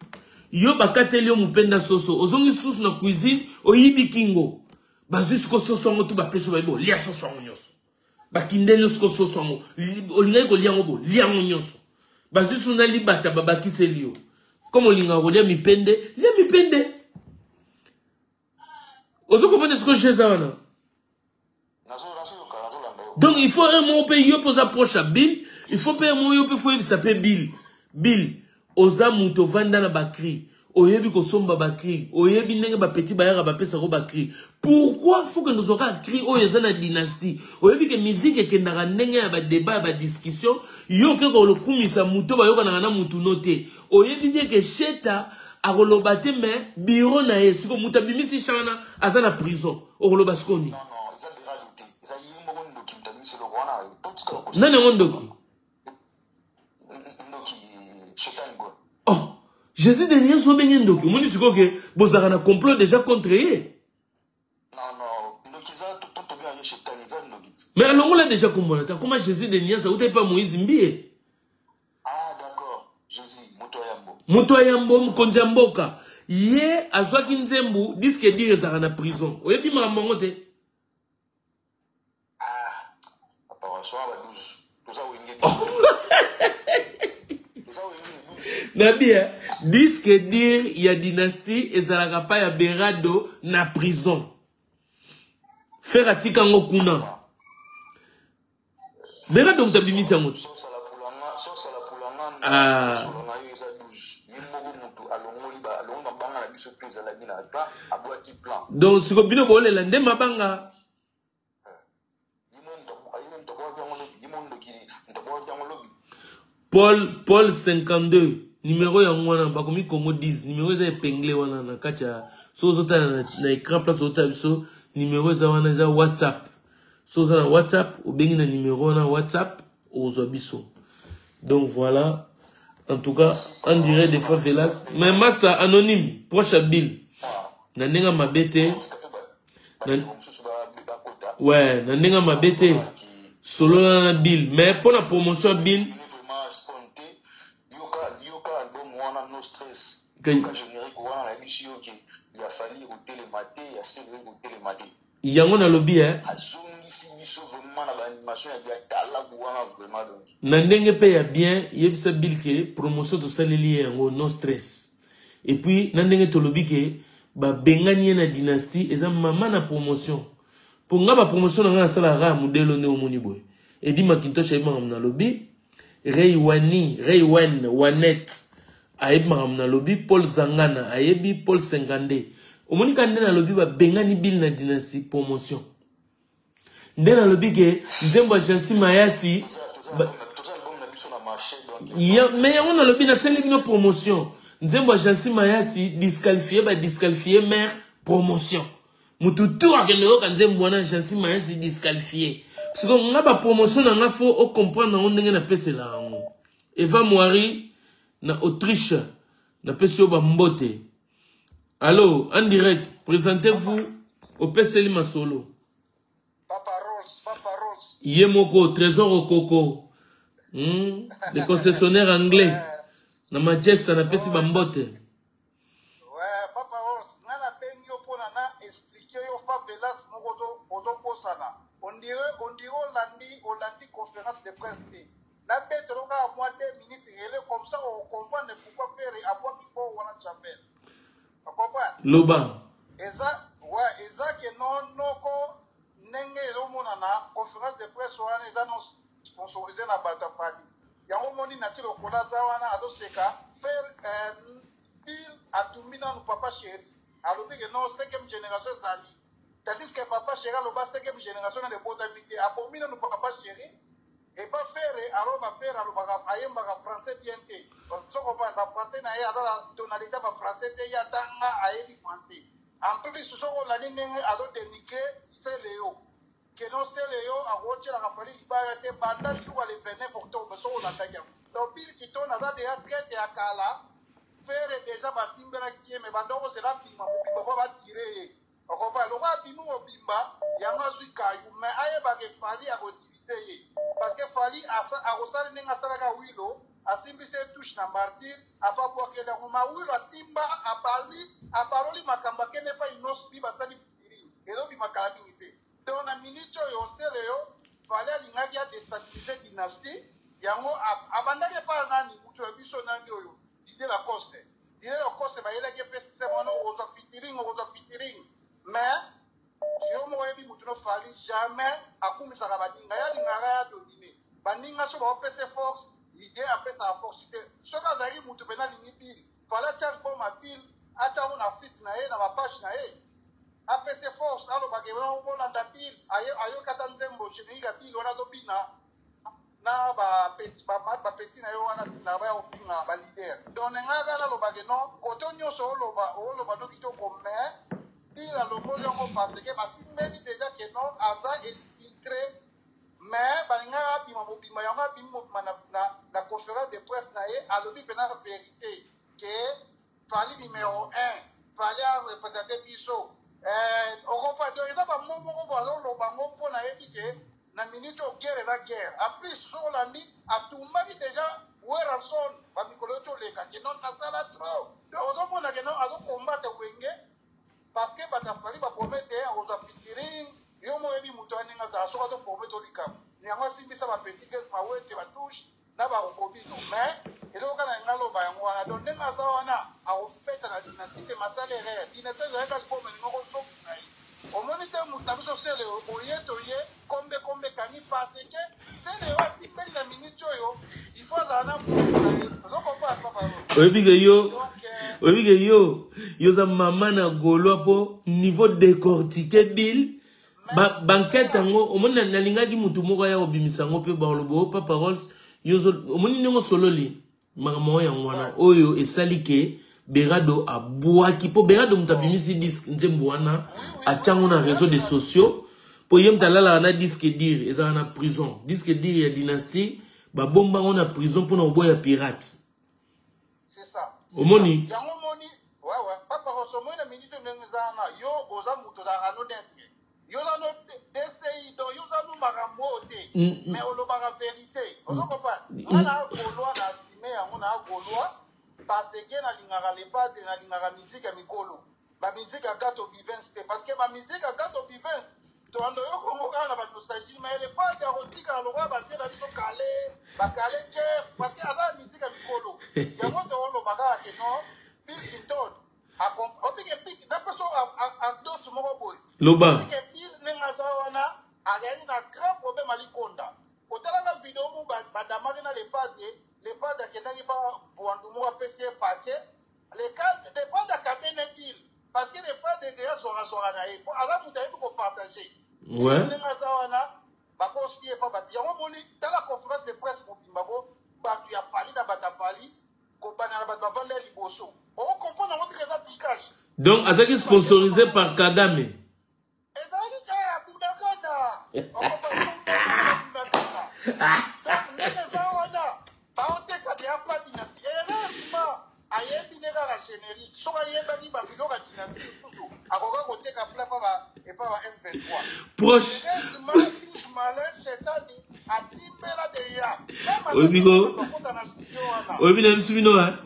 yo bakateli yo mopenda soso ozongi susu na cuisine oyibi kingo bazwi siko soso yango tu bapesi bayebi olia soso yango nyonso bakindeli yo siko soso yango olingaki kolia yango bo lia yango nyonso bazwi su na libata babakiseli yo comme olingaka kolia mipende lia mipende ozo comprendre siko jeu eza wana donc il faut un moko mpe yo mpe oza proche ya bill il faut mpe un moko yo mpe fo oyebisa mpe bill bill oza moto ovanda na bacri oyebi kosomba bacri oyebi ndenge bapeti bayaka bapesako bacri pourquoi faut kende ozwa kaka cri oyo eza na dynastie oyebi ke miziki ekendaka ndenge ya badeba ya badiscussion yo oke kolokumisa moto bayokanaka na motu no te oyebi bien ke sheta akoloba te mais biro na ye siko moto abimisi cha wana aza na prison okoloba siko nini nani yango ndoki oh jésus de nyonso obenge ndoki omoni sikoyo ke bozalaka na complot déjà contre ye mais alongola déjà kombo na te akoma jésus de niance auta epa moïse mbiye moto ya yambo mokonzi ya mboka ye azwaki nzembo diske dire ezalaka na prison oyebi makambo yango te nabi eh, disque dire ya dynastie ezalaka pa ya berado na prison fer atika yango kuna berado moto abimisi yango te ah. Donc siko bino bolela nde mabanga Paul Paul 52 numéro yango wana bakomi Congo 10 numéro eza epingle wana na kati ya so ozotala na, na écran place ozotala biso numéro eza wana eza WhatsApp so oza na WhatsApp obengi na numéro wana WhatsApp okozwa biso donc voilà en tout cas on dirait des fois Velas mais master anonyme proche à Bill na ndenge mabe te na, ouais na ndenge mabe te solola na Bill mais mpo na promotion ya Bill yango nalobi eh. Azongisi biso vraiment na ba animation ya bien talaku wana vraiment donc. Na ndenge pe ya bien yebisa Bill ke promotion tosaleli ye yango no stress. Et puis na ndenge tolobi ke babengani ye na dynastie eza mama na promotion. Po nga ba promotion na nga nasala rare modelo nde omoni boye. Eddy Macintosh ayebi makambo nalobi. Ray Wani, Ray Wan, Wanet ayebi makambo nalobi, Paul Zangana ayebi, Paul Sengande. Omoni ka nde nalobi babengani Bill na dynastie promotion. Nde nalobi ke nzembo ya Jansi Mayasi ba... ya, mais yango nalobi nasali bino promotion. Nzembo ya Jansi Mayasi disqualifié ba disqualifié mère promotion. Mutu tout akende yoka nzembo wana Jansi Mayasi disqualifié. Parce que nga ba promotion na nga faut o comprendre yango ndenge napesela yango. Eva Moari na Autriche napesi yo ba mbote. Allo, en direct, présentez-vous opeseli masolo. Papa Rose, Papa Rose. Ye moko Trésor Okoko. Le concessionnaire anglais. Na Manchester napesi ba mbote. Ouais, Papa Rose, nga nabengi yo pona na expliquer yo favelas moko to ozobosana. On dirait olandi conférence de presse te. Nabetelo kaka mwa 2 minutes relais, comme ça ocomprendre pourquoi Ferre abwaki bor wana Javel. Ocomprendre? Loba. Eza ouais, eza ke no noko ndenge ezomonana conférence de presse wana eza non sponsorisé na bato ya Fally. Yango omoni Naty Lokola aza wana azoseka Ferre Bill atumbi nanu papa chéri. Alobi ke non cinquième génération ezali. Tandis que papa chéri aloba cinquième génération nanu ebotami te. Abomi nanu papa chéri. Epa Ferre aloba Ferre alobaka ayembaka français bien te. Ozo comprendre ba français na ye aza na tonalité ba français te ye atanga ayebi français. En plus soki olandi ndenge azo denigrer Celeo que non Celeo akotielaka Fally libaya te banda jour ya le 29 octobre soki olandaki yango. Donc Bill Kitona aza dejà traite ya kala Ferre dejà batimbelaki ye mais banda okozela abima mobimba po ba tire ye. Okomprendre? Lokola abimi mobimba, yango azui caillou mais ayeba ke Fally ako utiliser ye. Parce que Fally akosala ndenge asalaka Awilo, asimbisi ye touche na martyr, apa abuakeli yango. Mais Awilo atimba, abali, abaloli makambo akende epa Innoss'B basali featuring. Ezobima kala mingi te. Donc na minute oyo Celeo, Fally alingaki a destabiliser dynastie, yango abandaki epa nani? Mutu na biso nani oyo? Didier Lacoste. Didier Lacoste bayelaki ye mpe système wana okozwa featuring, okozwa featuring. Mais yo moko oyebi mutu no Fally jamais akumisaka baninga, ye alingaka ya dominer. Baninga so baopesa force, ye apesaka force te. Soki azalaki mutu mpenza alingi Bill, Fally atia album ya Bill, atia yango na site na ye, na ba page na ye. Apesa force, alobaka bolanda Bill, ayoki ata nzembo générique ya Bill wana azobina. Na ba ba petit na yo wana tindaka baya kofinga ba leader donc na ngai kaka naloba ke non koto nyonso oloba oloba no kitoko mais Bill alongoli yango parce que batimbeli deja ke non aza infiltré mais balingaka abima mobimba yango abimi mobimba na, na, na conférence de presse na ye alobi mpena verité ke Fally numero 1 Fally a represente biso eh, okopa donc eza ba mots moko bazoloba ngo mpo nayebi ke na minute oyo guerre eza guerre en plus soki olandi atumbaki deja Werrason ba mikolo eti oleka ke non asala trop donc ozomona ke non azo combattre Wenge parce que bato ya Fally ba promete akozwa featuring yo moko oyebi moto wana ndenge azala soki azo promete yo likambo yango asimbisa ba petit gaz mawete ba touche na ba robino mais eloko kaka na nga loba yango wana donc ndenge aza wana akobeta na dynastie te masala erreur dynastie ezalaki album elingi kozongisa ye omoni te moto na biso sele oye toye kombe kombe ekangi parce que sele oyo atimbeli na minute oyo il faut azala na moto na ye ozo comprendre papa oyebi ke yo oyebi ke yo yo oza mama na gaulois mpo niveau décortique bill Ba banquette yango omoni nalingaki mutu moko aya kobimisa yango mpe baloba o papa Rolls yo omoni ndenge osololi makambo yango yango wana oyo esali ke Berado abwaki mpo Berado moto abimisi disque nzembo wana atyango na réseau des sociaux mpo ye moto alalaka na disque dire ezalaka na prison disque dire ya dynastie babomba yango na prison mpo na koboya pirate. Omoni? Yango omoni, ouais ouais, papa Rosso, omoni na minute ndenge eza wana, yo oza moto ozalaka no neutre. Yo oza no DCI, donc yo oza no makambo oyo te. Mais olobaka verite. Ozo comprendre? Nga na Gaulois na assume yango na Gaulois parce que nalingaka le padre, nalingaka musique ya mikolo. Ba musique ya Gato Bivens te parce que ba musique ya Gato Bivens toando yo kongo kaka na ba nostalgie mais le padre akotikala lokola ba vieux na biso kale ba kale Jeff parce que aza na musique ya mikolo yango tooloba kaka ke non Bill Clinton obike pik napeso anecdote moko boye loba obike Bill ndenge aza wana azali na grand problème alikonda otalaka video mu badamaki na le padre le padre akendaki pa vuandu moko apesi ye paquet Le cas de Padre akabene deal parce que le Padre deja zwaka zwaka na ye po aza moto ayebi ko partager. Ouais. Ndenge aza wana bakosi ye pa bato yango omoni tala conférence de presse mobimba bo bato ya Fally na bato ya Fally kobanda na bato bavanda ya liboso okokomprendre yango teke eza tricage. Donc azalaki sponsorisé par Kagame. Ezalaki kaka ya Bunagana. Okokomprendre Donc ndenge eza wana baoteka deya pla dynastie. Heureusement ayebi nde kaka générique. Soki ayebaki ba biloko ya dynastie mosusu akoka koteka pla epa ba epa ba M23. Proche. Heureusement plus malin shetani atimbela deya. Oyebi ko Akota na studio wana. oyebi na biso bino hein?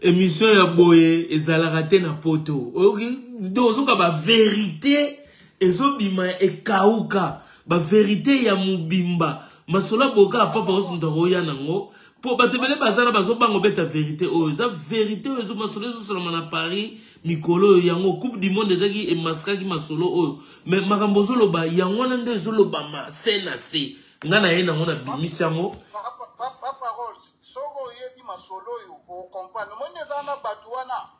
Émission ya boye ezalaka te na poto. Oyoki donc ozoka ba vérité ezobima ekauka ba vérité ya mobimba. Masolo ya boka ya papa osi moto akoya nango mpo bato ebele baza na bazobanga obeta verité oyo eza verité oyo masolo ezosalama na Paris mikolo oyo yango coupe du monde ezaki emaskaki masolo oyo mais makambo ozoloba yango wana nde ezolobama se na se nga na ye nango nabimisi yango. Papa Rolls, soki oyebi masolo oyo okomprendre. Omoni eza na bato wana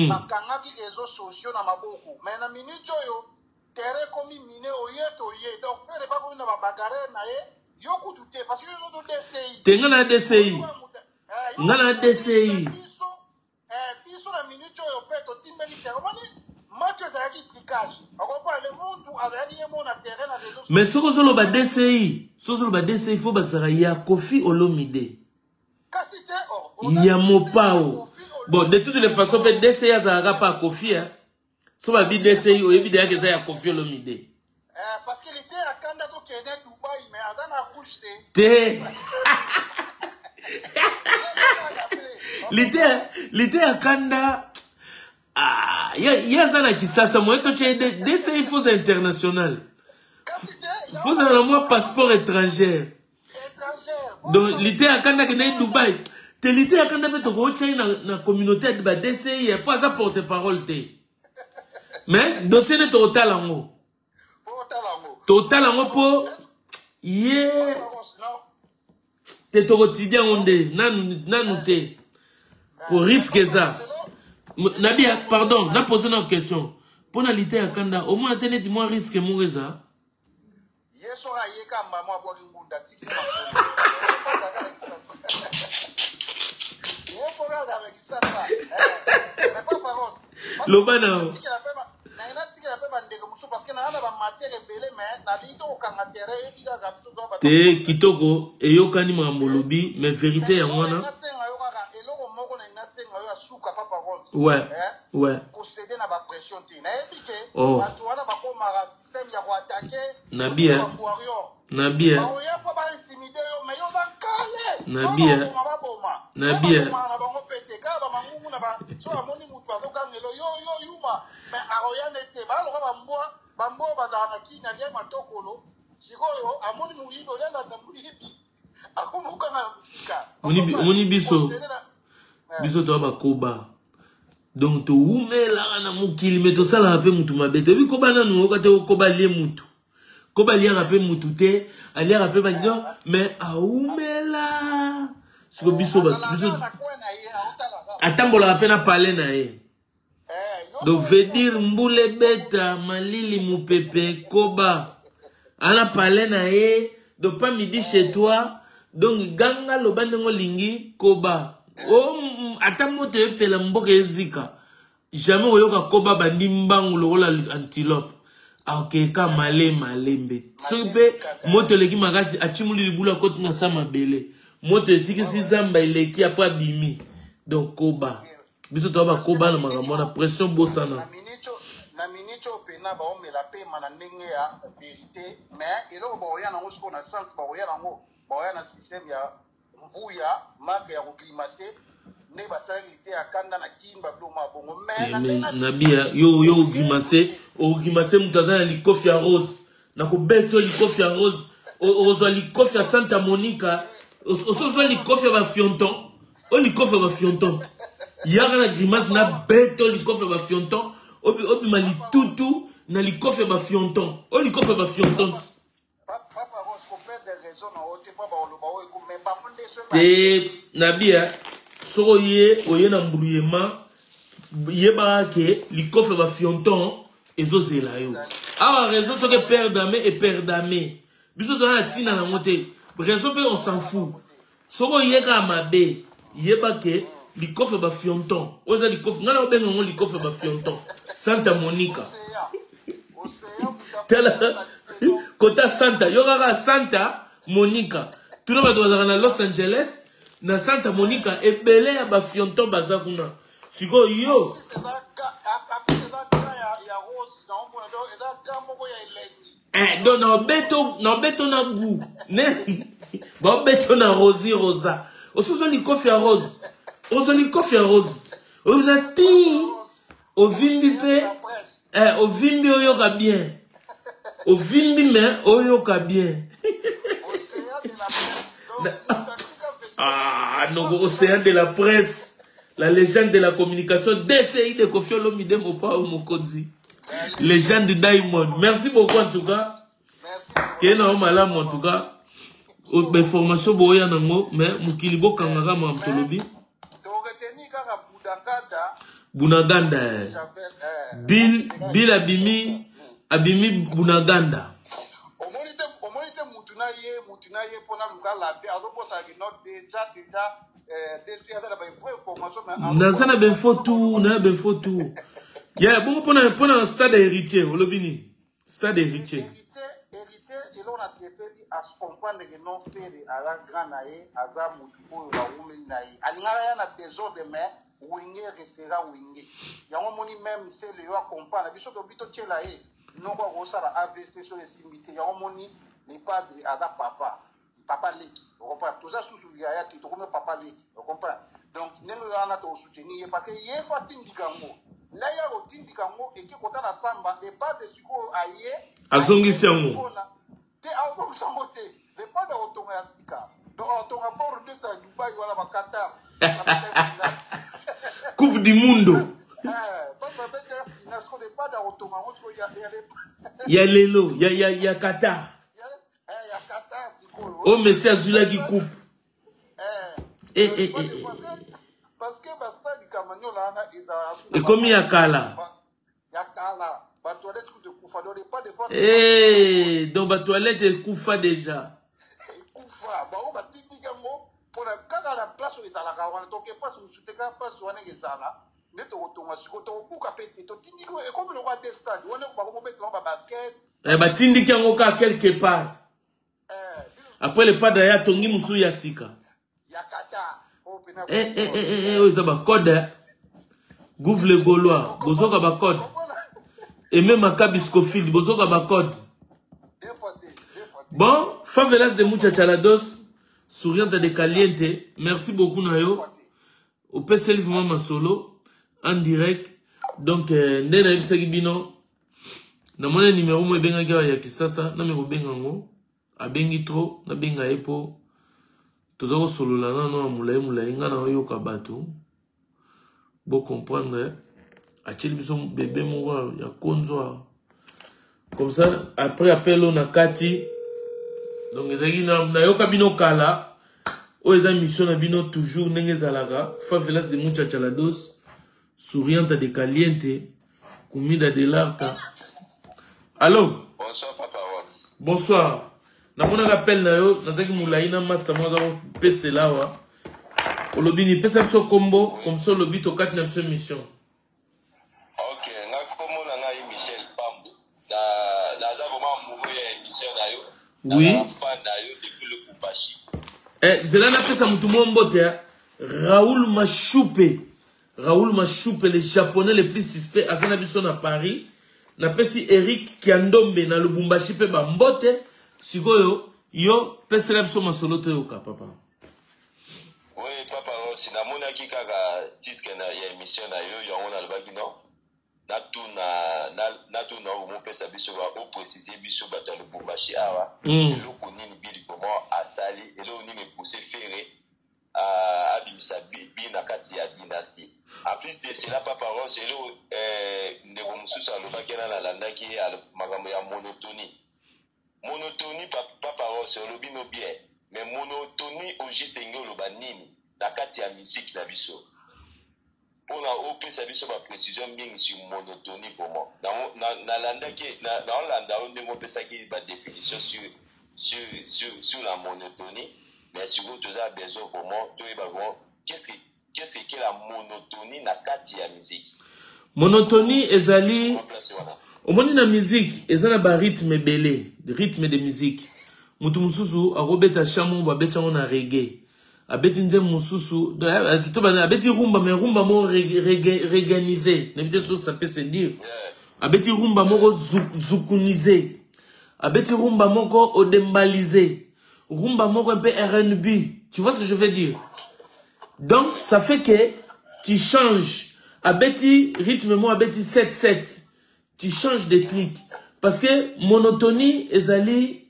bakangaki réseaux sociaux na maboko, mais na minute oyo terrain ekomi mine, oye toye, donc Ferre bakomi na babagarre na ye, yo kutu te, parce que yo ozo DCI. Te, nga na DCI, nga na DCI. Biso na minute oyo mpe totimbeli terrain, omoni match ezalaki trucage, okomprendre, le mutu azalaki ye mo na terrain na réseau. Mais soki ozoloba DCI, soki ozoloba DCI, fo bakisaka ya Kofi Olomide. Kasi te oh, ya Mopao. Bon, de toutes les façons mpe DCI azalaka pa Kofi, hein. So babi DCI, oyebi deyaka eza ya Kofi Olomide. Parce que lite ya kanda tokende Dubai, mais aza na rouge te. Te, lite ya kanda, ah, ye aza na Kisasa moye totya DCI, foza international, fozala na mwa passeport étrangère. Donc lite ya kanda akende Dubai te. Lite ya kanda mpe tokotya ye na communauté ya ba DCI mpo aza porte parole te. Mais dossier nde tokotala yango, tokotala yango mpo ye te, tokotidi yango nde nanu nanu te po risque eza. Nabia, pardon, napose na question mpo na lite ya kanda, omona te neti mwa risque moko eza? Ye soki ayeka mama abwaki ngunda, tiki ye mpo azalaka Kisasa. Loba na natikela mpe bandeko mosusu, parce que naa na bamatière ebele, mais nalingi to kokanga terrain, yebi kaka biso. Te, kitoko, eyokani makambo olobi, mais vérité yango wana. Nasenga yo kaka eloko moko, na nasenga yo ya suka, papa Rolls. Ouais. Kocéder na bapression te, nayebi ke Oh. bato wana bakomaka système ya koattaquer. Na bien. Na bien. Baoya mpo baintimide yo, mais yo oza nkale. Na bien. Baboma. Na bien. Na bango mpe te, kaka bamangungu na ba so amoni motu azogangelo yo, yo yuma, mais akoya nete baloka bambwa, bambwa oyo bazalaka na kini alia matokolo. Sikoyo amoni moyibi, olialanda moyibi, akomokanga na mosika. Omoni biso, biso toya bakoba, donc towumelaka na mokili, me tosalaka mpe mutu mabe. Toyebi koba nanu oyoka te koba lie mutu, koba aliaka mpe mutu te, aliaka mpe badino, mais awumela. Siko biso bato, biso atambolaka mpe na pale na ye. Donc veut dire mbula ebeta, malili, mopepe, koba ana pale na ye. Donc pas midi chez toi, donc ganga, loba ndenge olingi, koba o ata moto epela, mboka ezika, jamais oyoka koba bandi mbangu lokola antilope. Akeka male malembe. Soki mpe moto eleki makasi, acimuli libulu, akoti na sa mabele, moto esikisi zamba, eleki apo abimi. Donc koba, biso toya bakoba na makambo wana, pression bosana. Na minute oyo mpena baomela pema na ndenge ya vérité, mais eloko baoya nango sikoyo na sens, baoya nango, baoya na système ya mvuya marke ya kogrimace nde basalaki lite ya kanda na kini babiloko ma bongo, mais na ndenge Nabia, yo yo ogrimace, ogrimace moto aza na likofi ya rose, nakobeta yo likofi ya rose, ozwa likofi ya Santa Monica, osi ozwa likofi ya bafionton, o likofi ya bafionton yaka na grimace, na beto likofi ya bafionton, obima litutu na likofi ya bafionton, o likofi ya bafionton. Papa Rose, koperdre raison na yo te, mpo baoloba oyo mais bango nde soki Te, nabia, soki oye, oye na mbruyema, yebaka ke likofi ya bafionton ezozela yo awa. Raison soki eperdame, eperdame, biso toza na ntina nango te. Raison mpe on s'en fout. Soki oye kaka mabe, yeba ke likofi ya bafionton oyo eza likofi ngai na obenga yango likofi ya bafionton Santa Monica. Tala kota Santa, yo kaka Santa Monica, tuna bato bazalaka na Los Angeles, na Santa Monica, ebele ya bafionton baza kuna. Sikoyo yo eza ya rose naomona, donc eza ga moko ya elengi. Donc na obeto na gu ne baobeto na rosi rosa, osusu likofi ya rose, ozwa likofi ya rose oyo na ti ovimbi mpe ovimbi, oyoka bien, ovimbi mais oyoka bien. Océan de la Ah, noko océan de la presse, la légende de la communication, DCI de Koffi Olomide Mopao Mokonzi. Légende du Diamond. Merci beaucoup en tout cas. Kena o malamu en tout cas. Information boya nango mais mokili bokangaka makambo tolobi. Bunaganda. Eh. Bill Bill abimi abimi Bunaganda. Omoni te omoni te mutu na ye mutu na ye pona luka labe azobosana ke no deja deja eh, DC aza na ba vraie information mais naza na bainfo tout na bainfo tout ya bongo pona pona stade héritier olobi nini stade héritier héritier héritier eloko na sepeli as comprendre que non Ferre aza grand na ye aza mutu oyo bawumeli na ye alingaka ya na desordre mais wenge restera wenge yango omoni meme sele yo acomprendre biso tobi totyela ye noko akosala avc soki esimbi te yango omoni le padre aza papa papa leki ocomprendre toza susu yaya te tokomi papa leki ocomprendre donc ndenge wana tokosoutenir ye parce que ye fo atindika yango na ye akotindika yango eke kotala samba le padre sikoyo aye azongisi yango te azongisa yango te le padre akotonga ya sika donc akotonga bord ndesa ya dubai wana bakatar coupe du mundo ya lelo ya, ya, ya qatar oyo messi azwilaki coupe eh, eh, eh, ekomi ya kala Eh, donc batoilette ekufa déjà ekufa bango batindiki yango mpona kaka na place oyo ezalaka wana toke place mosusu te kaka place wana ezala nde tokotonga sikoyo tokobuka mpe te totindiki ekomi lokola de stade wana bakobetela babasket eh, batindiki yango kaka quelque part eh, après le padre ya atongi mosusu ya sika eh, eh, eh, eh, oyo eza bacode gouve le gaulois bozoka bacode aime makabi scofield bozoka bacode bon favelas de muchachalados souriante de caliente merci beaucoup na yo opeseli vraiment masolo en direct donc euh, nde nayebisaki bino namoni numero moko ebengaki awa ya kisasa nami kobenga yango abengi trop nabenga ye mpo toza kosolola nano ya molai molai ngai naoyoka bato bocomprendre atieli biso bebe moko ya konzo comme ça après appel oyo na kati donc ezalaki nayoka bino kala oyo eza mission na bino toujours ndenge ezalaka favelas de muchachalados souriante de caliente comida de l'arca allo bonsoir papa Ross. Bonsoir namonaka appel na yo nazalaki molai na master moko aza kopesela awa olobi nini pesa biso nkombo comme ça olobi tokati na biso mission Ok, nga kombo na ngai Michel Pambu. Na naza vraiment amoureux ya émission na yo. Oui. Nazala fan na yo depuis Lubumbashi. Eh, zela napesa motu moko mbote ya Raoul Mashupe. Raoul Mashupe, le japonais le plus suspect, aza na biso na Paris. Napesi Eric Kiandombe na Lubumbashi mpe bambote. Sikoyo, yo pesela biso masolo toyoka papa. Oui, papa Rossi, namonaki kaka titre na ya émission na yo, yango nalobaki non. Natuna natuna omopesa biso ba o préciser biso bato ya Lubumbashi awa. Eloko nini Bill comment asali, eloko nini epousse Ferre abimisa bi na kati ya dynastie. En plus de cela, papa Rossi, eloko eh, ndeko mosusu alobaki na nalandaki ye makambo ya monotonie. Monotonie papa Ross olobi no bien mais monotonie au juste elingi oloba nini na kati ya musique na biso pona opesa biso ba precision mingi sur monotonie vraiment na landaki na olanda yo ndenge opesaki ba definition sur sur sur sur la monotonie mais sikoyo toza besoin vraiment toyeba vraiment qu'est-ce que qu'est-ce que la monotonie na kati ya musique. Monotonie ezali omoni na musique eza na ba rythme ebele rythme de musique moto mosusu akobeta chant moko babeti yango na reggae abeti nzembo mosusu to abeti rumba mais rumba moko reganise nayebi te soki ça peut se dire abeti rumba moko zukunise abeti rumba moko odembalise rumba moko un peu rnb tu vois ce que je veux dire donc ça fait que tu changes abeti rythme moko abeti 7 7 tu changes des trucs parce que monotonie ezali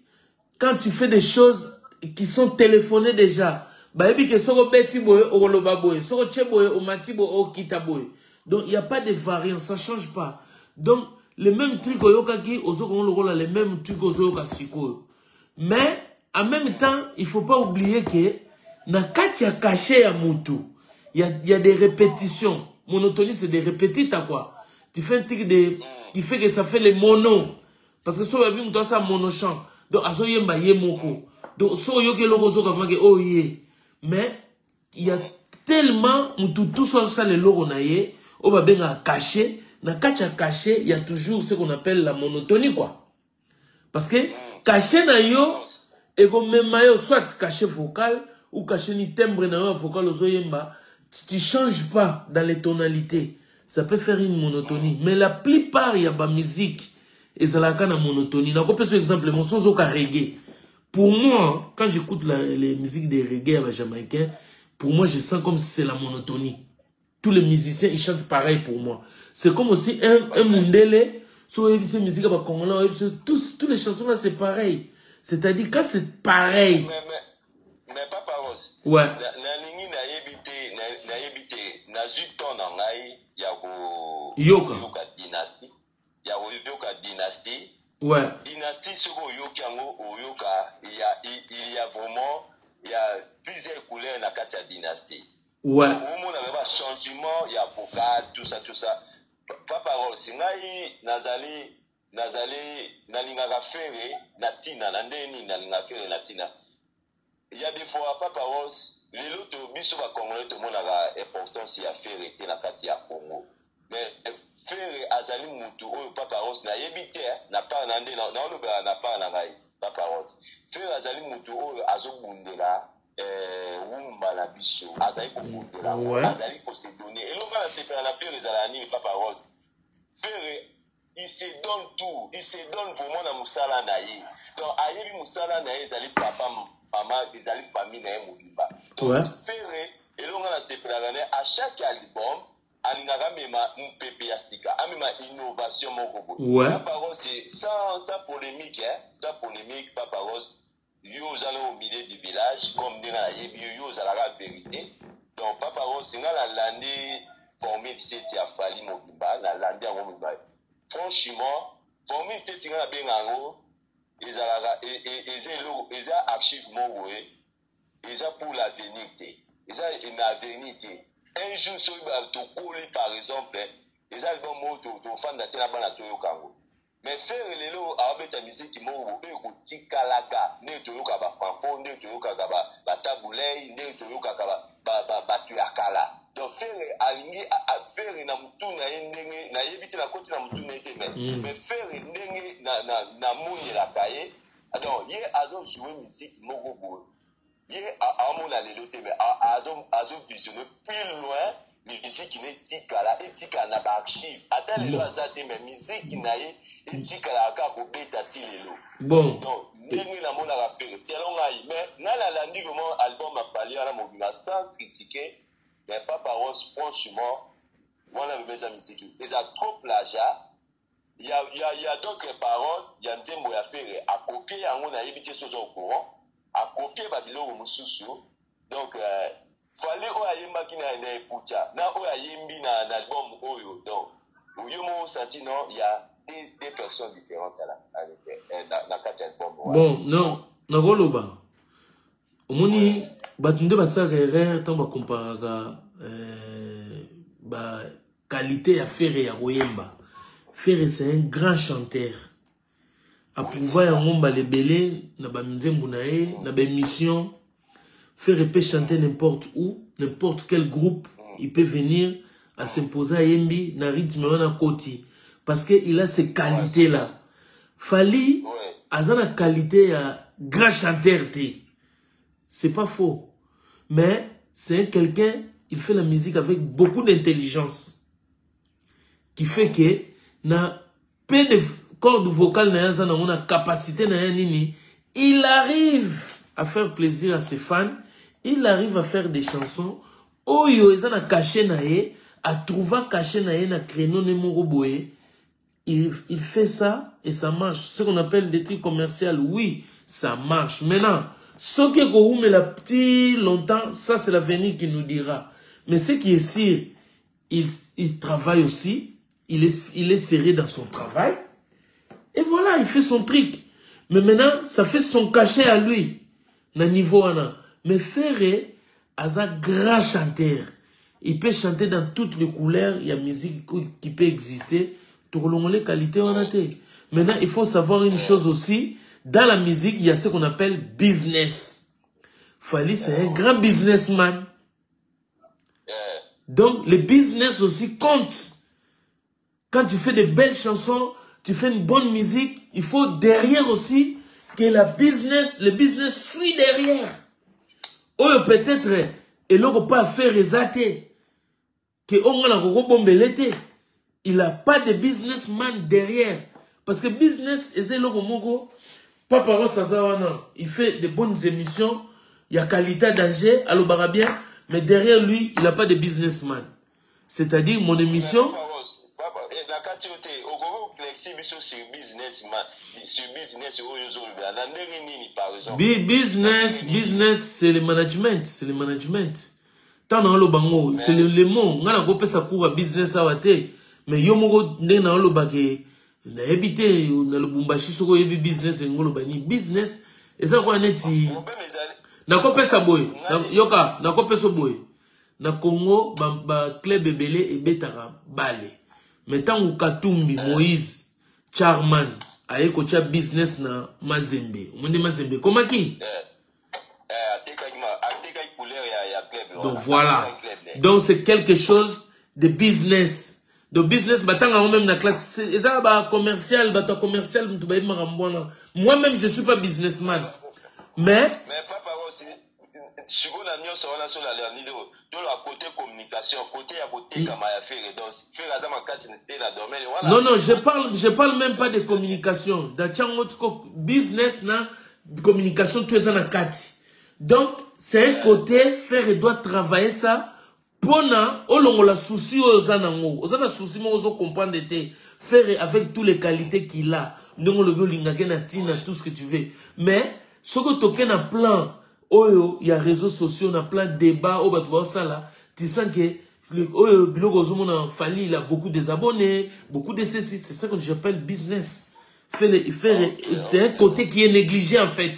quand tu fais des choses qui sont téléphonés déjà. Bayebi ke soko beti boye okoloba boye, soko tie boye omati boye okita boye. Donc il y a pas de variance, ça change pas. Donc le même truc oyokaki ozokongo lokola le même truc ozoyoka sikoyo. Mais en même temps, il faut pas oublier que na kati ya cachet ya mutu, il y a des répétitions. Monotonie, c'est des répétites à quoi. Tu fais un truc de, qui fait que ça fait les monos. Parce que so oyebi mutu asala monochant. Donc azoyemba ye moko. Donc so oyoki eloko ozoka vraiment ke oyo ye. Mais il y a tellement mutu tout so asala eloko na ye oyo babengaka cachet. Na kati ya cachet, il y a toujours ce qu'on appelle la monotonie, quoi. Parce que cachet na yo ekomema yo soit cachet vocal ou cachet ni timbre na yo ya vocal ozoyemba, tu changes pas dans les tonalités. Ça peut faire une monotonie. Mais la plupart ya ba musique ezalaka na monotonie. Nakopesa exemple, moso ozoka reggae. Pour moi, quand j'écoute les musiques des reggae ya jamaïcains, pour moi, je sens comme si c'est la monotonie. Tous les musiciens, ils chantent pareil pour moi. C'est comme aussi un mundele, so oyebisi musique ya bacongolais, oyebisi tous les chansons là, c'est pareil. C'est-à-dire, quand c'est pareil. Mais Papa Rose, Ouais. Nalingi nayebi te, nayebi te, nazwi temps na ngai ya ko Yoka. Yoka Dynastie, ya koyoka Dynastie. Dynastie, soki oyoki yango, oyoka il y a vraiment, il y a plusieurs couleurs na kati ya Dynastie. Omona ba changement ya vocal, tout ça, tout ça. Papa Rose, ngai nazali nalingaka Ferre na ntina na ndenge nini nalingaka Ferre na ntina. Il y a des fois, Papa Rose, lelo to biso bacongolais tomonaka importance ya Ferre te na kati ya Congo, mais Ferre azali mutu oyo, Papa Rose, nayebi te na part na nde naolobela na part na ngai, Papa Rose, Ferre azali mutu oyo azobundela rumba na biso, azali kobundela, azali kose donner. Eloko na sepela na Ferre ezala nini, Papa Rose? Ferre, il se donne tout, il se donne vraiment na mosala na ye. Donc ayebi mosala na ye ezali papa, mama, ezali famille na ye mobimba. Donc Ferre, elonga na sepelaka na ye, à chaque album alingaka amema mopepe ya sika, amema innovation moko boye. Papa Rose, sans polémique, hein, sans polémique, Papa Rose, yo ozala au milieu du village comme ndenge nayebi yo, yo ozalaka vérité. Donc Papa Rose, nga nalandi Formule 7 ya Fally mobimba, nalandi yango mobimba. Franchement, Formule 7, nga nabenga yango ezalaka eza eloko, eza archive moko boye, eza pour l'avenir te, eza na avenir te. Un jour soki tokoli, par exemple, eza album moko tofanda te na bana toyoka yango. Mais Ferre lelo aobeta misiki moko oyo ekotikalaka, ndenge toyokaka bafranco, ndenge toyokaka baTabu Ley, ndenge toyokaka bato ya kala. Donc Ferre alingi, Ferre na mutu na ye, ndenge nayebi te, nakoti na mutu na ye te, mais Ferre, ndenge namonelaka ye, donc ye azojoue misiki moko boye, ye aomona lelo te, mais azovisionne plus loin. Miziki na etikala, etikala na baarchive. Ata lelo aza te, mais miziki na ye etikalaka kaka kobeta ti lelo. Bon. Donc ndenge namonaka Ferre, selon ngai, mais ngai nalandi vraiment album ya Fally wana mobima sans critiquer. Mais Papa Rose, franchement, wana bebe eza miziki, eza trop plagiat. Ya d'autres paroles ya nzembo ya Ferre akopie yango, nayebi te soki oza au courant, akopie babiloko mosusu. Donc Fally oyo ayembaki na Epucha na oyo ayembi na album oyo, donc yo moko senti non, ya deux personnes différentes na kati ya album. Bon, non, nakoloba, omoni bato nde basalaka erreur ntango bakomparaka baqualité ya Ferre ya koyemba. Ferre, c'est un grand chanteur, aprouva yango mbala ebele na banzembo na ye, na baémission. Ferre peut chanter n'importe où, n'importe quel groupe, il peut venir à s'imposer, ayembi na rythme wana koti, parce que il a ces qualités là. Fally aza na qualité ya grand chanteur te, c'est pas faux, mais c'est quelqu'un, il fait la musique avec beaucoup d'intelligence, qui fait que na peu de cordes vocales na ye, aza nango na capacité na ye nini, il arrive à faire plaisir à ses fans, il arrive à faire des chansons oyo eza na cachet na ye, atrouva cachet na ye na créneau ne moko boye. Il fait ça et ça marche, ce qu'on appelle des trucs commerciaux. Oui, ça marche. Maintenant, Soki ekowumela petit longtemps, ça c'est l'avenir qui nous dira. Mais ce qui est sûr, il, il travaille aussi, il est, il est serré dans son travail. Et voilà, il fait son truc. Mais maintenant, ça fait son cachet à lui, na niveau wana. Mais Ferré, aza grand chanteur. Il peut chanter dans toutes les couleurs, il y a musique qui peut exister. Tokolongole qualité wana te. Maintenant, il faut savoir une chose aussi, dans la musique, il y a ce qu'on appelle business. Fally, c'est un grand businessman. Donc, le business aussi compte. Quand tu fais de belles chansons, tu fais une bonne musique, il faut derrière aussi que la business, le business suit derrière. Oyo peut-être eloko pas faire eza te ke oyo nga nakokobombele te. Il a pas de businessman derrière parce que business eza eloko moko. Papa Ross aza wana, il fait de bonnes émissions ya qualité, danger, alobaka bien, mais derrière lui il a pas de businessman, c'est-à-dire mon émission. Na kati oyo te, okoki koéclaircir biso sur business man, sur business oyo ozolobela na ndenge nini, par exemple? Business, business, c'est le management, c'est le management. Ntango naoloba ngo, c'est le mot. Ngai nakopesa cours ya business awa te, mais yo moko ndenge naoloba ke nayebi te na Lubumbashi, soki oyebi business, elingi oloba nini? Business eza kwa neti Problème ezali nakopesa boye yoka, nakopesa boye: na Congo baclub ba ebele ebetaka bale, mais ntango Katumbi Moïse Charman aye kotia business na Mazembe, omoni Mazembe ekomaki. Atekaki couleur ya club. Donc voilà, donc c'est quelque chose de business, de business. Batanga yango même na classe, eza bacommercial, bato ya commercial mutu bayebi makambo wana. Moi-même, je suis pas businessman, mais Mais papa aussi, sikoyo na nyonso wana, so nalandi toloba côté communication, côté ya kotekama ya Ferre, donc Ferre aza makasi te na domaine wana? Non, non, je parle même pas de communication. Datiango tiko business na communication, tout eza na kati. Donc c'est un côté, Ferre doit travailler ça mpona olongola souci oyo oza nango. Oza na souci moko, ozocomprendre te. Ferre, avec toutes les qualités qu'il a, ndenge olobi olingaki na ntina, tout ce que tu veux, mais soki toke na plan oyo ya réseaux sociaux, na plan débat oyo bato baosala, tu sens que oyo biloko ozomona, Fally, il a beaucoup des abonnés, beaucoup de ceci. C'est ça que j'appelle business. Ferre, c'est un côté qui est négligé en fait.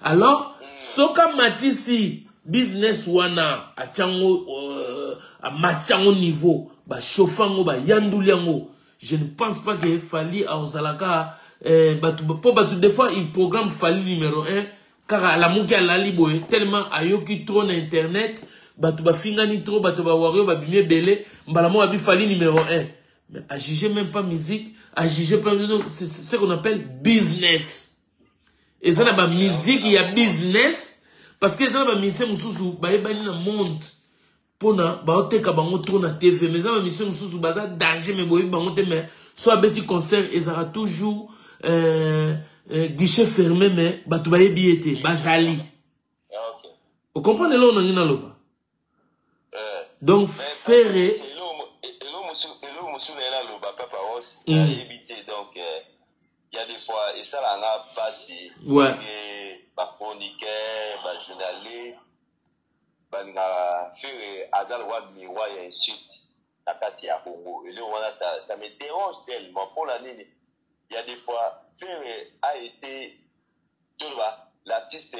Alors soki amatisi business wana, atiango amati yango niveau, bachauffe yango, bayanduli yango, je ne pense pas que Fally azalaka bato mpo bato des fois il programme Fally numéro 1 kaka alamuki, alali boye, tellement ayoki trop na internet, bato bafingani trop, bato bawario babimi ebele, mbala moko abi Fally numéro 1, mais ajuge même pas musique, ajuge pas. C'est ce qu'on appelle business. Eza na bamusique ya business, parce que eza na bamusicien mosusu bayebani na monde mpona baoteka bango trop na TV, mais eza bamusicien mosusu baza danger, mais boyebi bango te. Mais so abeti concert, ezalaka toujours guichet fermé, mais bato bayebi ye te, bazali. Ocomprendre eloko nangi naloba? Donc Ferre Eloko mosusu na ye naloba, papa Ros, nayebi te. Donc ya des fois esalanga mpasi ndenge bachroniqueur, bajournaliste balingaka Ferre aza lokwa miroir ya insulte na kati ya Congo. Eloko wana, ça me dérange tellement. Mpona nini? Ya des fois Ferre a été, toloba, l'artiste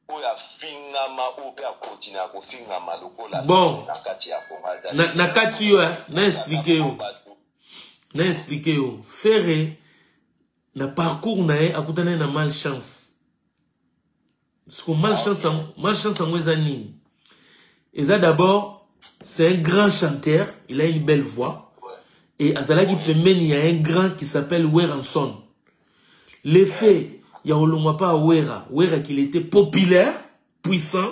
oyo afingama, oyo mpe akontinua kofingama lokola Bon. na kati ya Congo azali. Na kati yo, na expliquer yo, na expliquer yo. Ferre, na parcours na ye, akutani na malchance. Siko malchance, malchance yango eza nini? Eza d'abord, c'est un grand chanteur, il a une belle voix et azalaki pembeni ya un grand qui s'appelle Werrason. L'effet ya kolongwa pa Wera, Wera qu'il était populaire, puissant,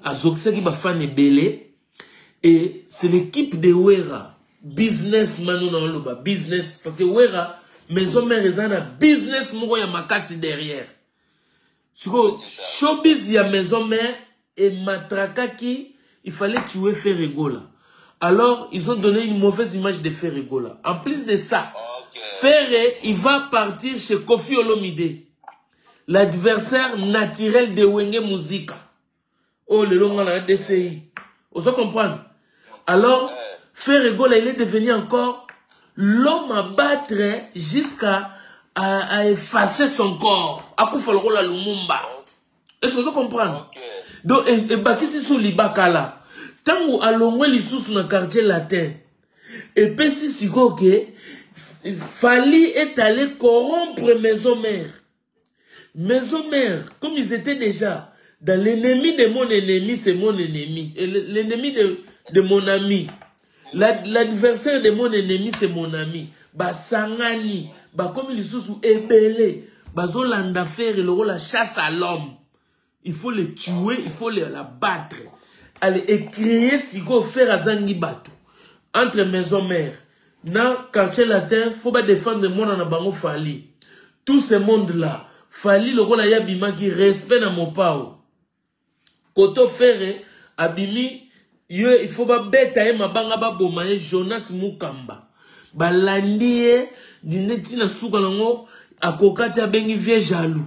azokisaki bafan ebele, et c'est l'équipe de Wera, businessman oyo naoloba business, parce que Wera, maison mère eza na business moko ya makasi derrière. Sikoyo showbiz ya maison mère ematrakaki, il fallait tuer Ferre Gola. Alors ils ont donné une mauvaise image de Ferre Gola. En plus de ça, Ferre, il va partir chez Koffi Olomide. L'adversaire naturel de Wenge Musica. Oyo lelo nga na DCI. Ozo comprendre? Alors, Ferre Gola, il est devenu encore l'homme à battre jusqu'à à effacer son corps. Akufa lokola Lumumba. Est-ce que ozo comprendre? Okay. Donc, ebakisi su libakala. Tango alongwe lisusu na quartier latin. Epesi sikoyo ke Fally est allé corrompre Maison Mère. Maison Mère, comme ils étaient déjà dans l'ennemi de mon ennemi, c'est mon ennemi. Et l'ennemi de mon ami. L'adversaire de mon ennemi, c'est mon ami. Basangani, bakomi lisusu ebele, bazolanda faire lokola chasse à l'homme. Il faut le tuer, il faut l'abattre. Allez, et créer siko faire azangi bato. Entre Maison Mère, na quartier latin, faut pas défendre mona na bango Fally. Tout ce monde-là, Fally lokola ya bimaki respect na mopao. Koto Ferre abimi ye, il faut ba beta ye mabanga ba boma ye Jonas Mukamba. Balandi ye neti na suka nango akoka te, abengi vieux jaloux.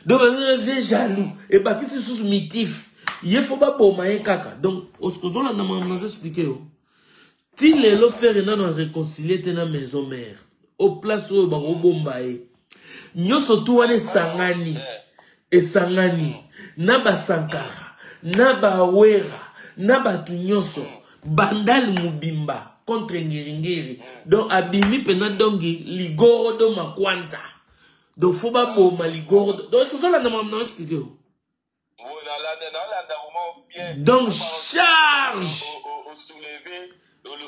Donc abengi vieux jaloux ebakisi susu mitif. Ye faut ba boma ye kaka. Donc ozolanda makambo nazo expliquer yo. Ti lelo Ferre nano a réconcilier te na Maison Mère. Au place oyo bakobomba ye. Nyonso tu wana esangani. Esangani na basankara, na bawera, na bato nyonso, bandal mobimba contre ngiringiri. Donc abimi mpena dongi ligoro do makwanza. Donc faut baboma ligoro. Donc sozolanda makambo na expliquer yo. Nalanda vraiment bien. Donc charge.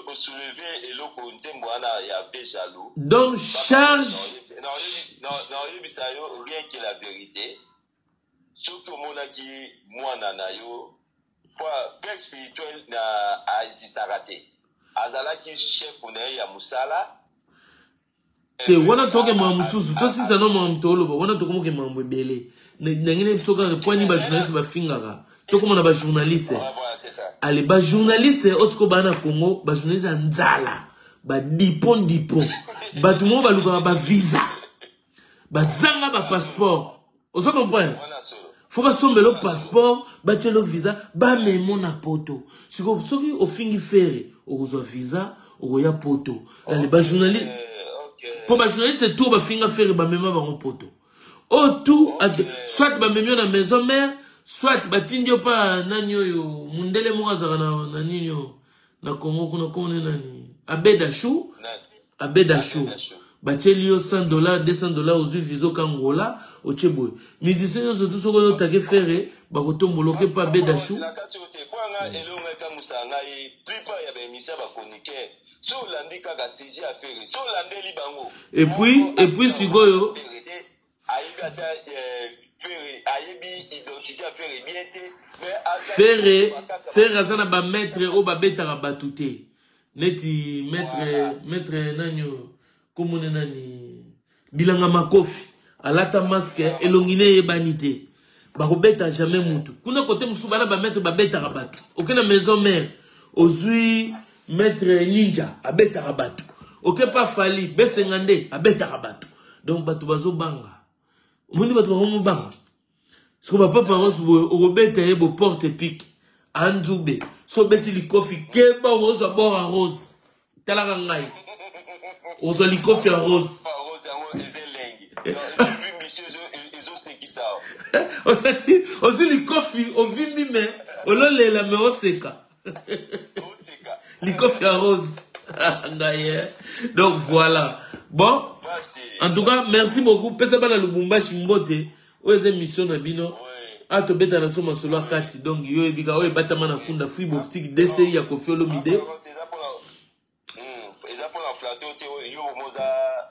Osoulever eloko nzembo wana ya be jaloux. Donc charge. Naoyebisa yo rien que la vérité. Soki omonaki mwana na yo père spirituel na ahésitaka te, azalaki chef na ye ya mosala. Te, wana tokemaka mosusu, tosisa no makambo toloba wana, tokomoke makambo ebele ndenge na biso kaka. Pwani bajournaliste bafingaka, tokóma na bajournaliste. Ouais, c'est ça. Ale, bajournaliste oyo sikoyo baa na Congo, bajournaliste ya nzala, badipon dipon, bato moko balukaka bavisa, bazanga bapasseport. Ozo comprendre? Wana solo. Faut basombela passeport, batiela visa, bamemo na poto. Sikoyo soki ofingi Ferre, okozwa visa, okoya poto. Ale, bajournaliste, mpo bajournaliste tour bafinga Ferre, bamema bango poto. Oyo tout, soit bamemi yo na Maison Mère, soit batindi yo mpa nani oyo mundele moko azalaka na nini oyo na Congo kuna, komone nani, Abeda Chou. Abeda Chou, batieli yo 100 $, 200 $, ozwi visa, oka Ngola, otie boye. Musicien nyonso tu, soki oyo otake Ferre, bakotombola, oke mpa Abeda Chou. Na kati oyo te, mpo nga elongo ekamwisa ngai, plupart ya baémission bachroniqueur, so olandi kaka sujet ya Ferre, so olandeli bango. Et puis sikoyo Ferre te ayebi ata Ferre, ayebi identité ya Ferre bien te, mais Ferre, Ferre aza na bamaître oyo babetaka bato te, neti maître nani oyo, komone nani, Bilanga Makofi, alata masque, elongi ne eyebani te, bakobeta jamais mutu. Kuna kote mosusu bana bamaître babetaka bato. Oke na Maison Mère, ozwi maître Ninja, abetaka bato. Oke pa Fally, Besenga nde abetaka bato. Donc bato bazobanga, omoni bato bakomobanga. Siko bapapa nyonso boye, okobeta ye bo porte pique anzube. So obeti likofi, keba, okozwa bord ya rose. Talaka ngai, ozwa likofi ya rose. Rose yango eza elengi ezovimbisi, ezosekisa. Osati ozwi likofi, ovimbi, me ololela, me oseka. Oseka. Likofi ya rose ngai eh. Donc voilà, bon. Basi. En tout cas, merci beaucoup. Pesa bana Lubumbashi mbote. Oyo eza émission na bino. A tobeta na biso masolo ya kati. Donc yo oyebika oyo ebatama na kunda, fibre optique DCI ya Kofi Olomide. Eza mpona flatter te. Oyo yo momo oza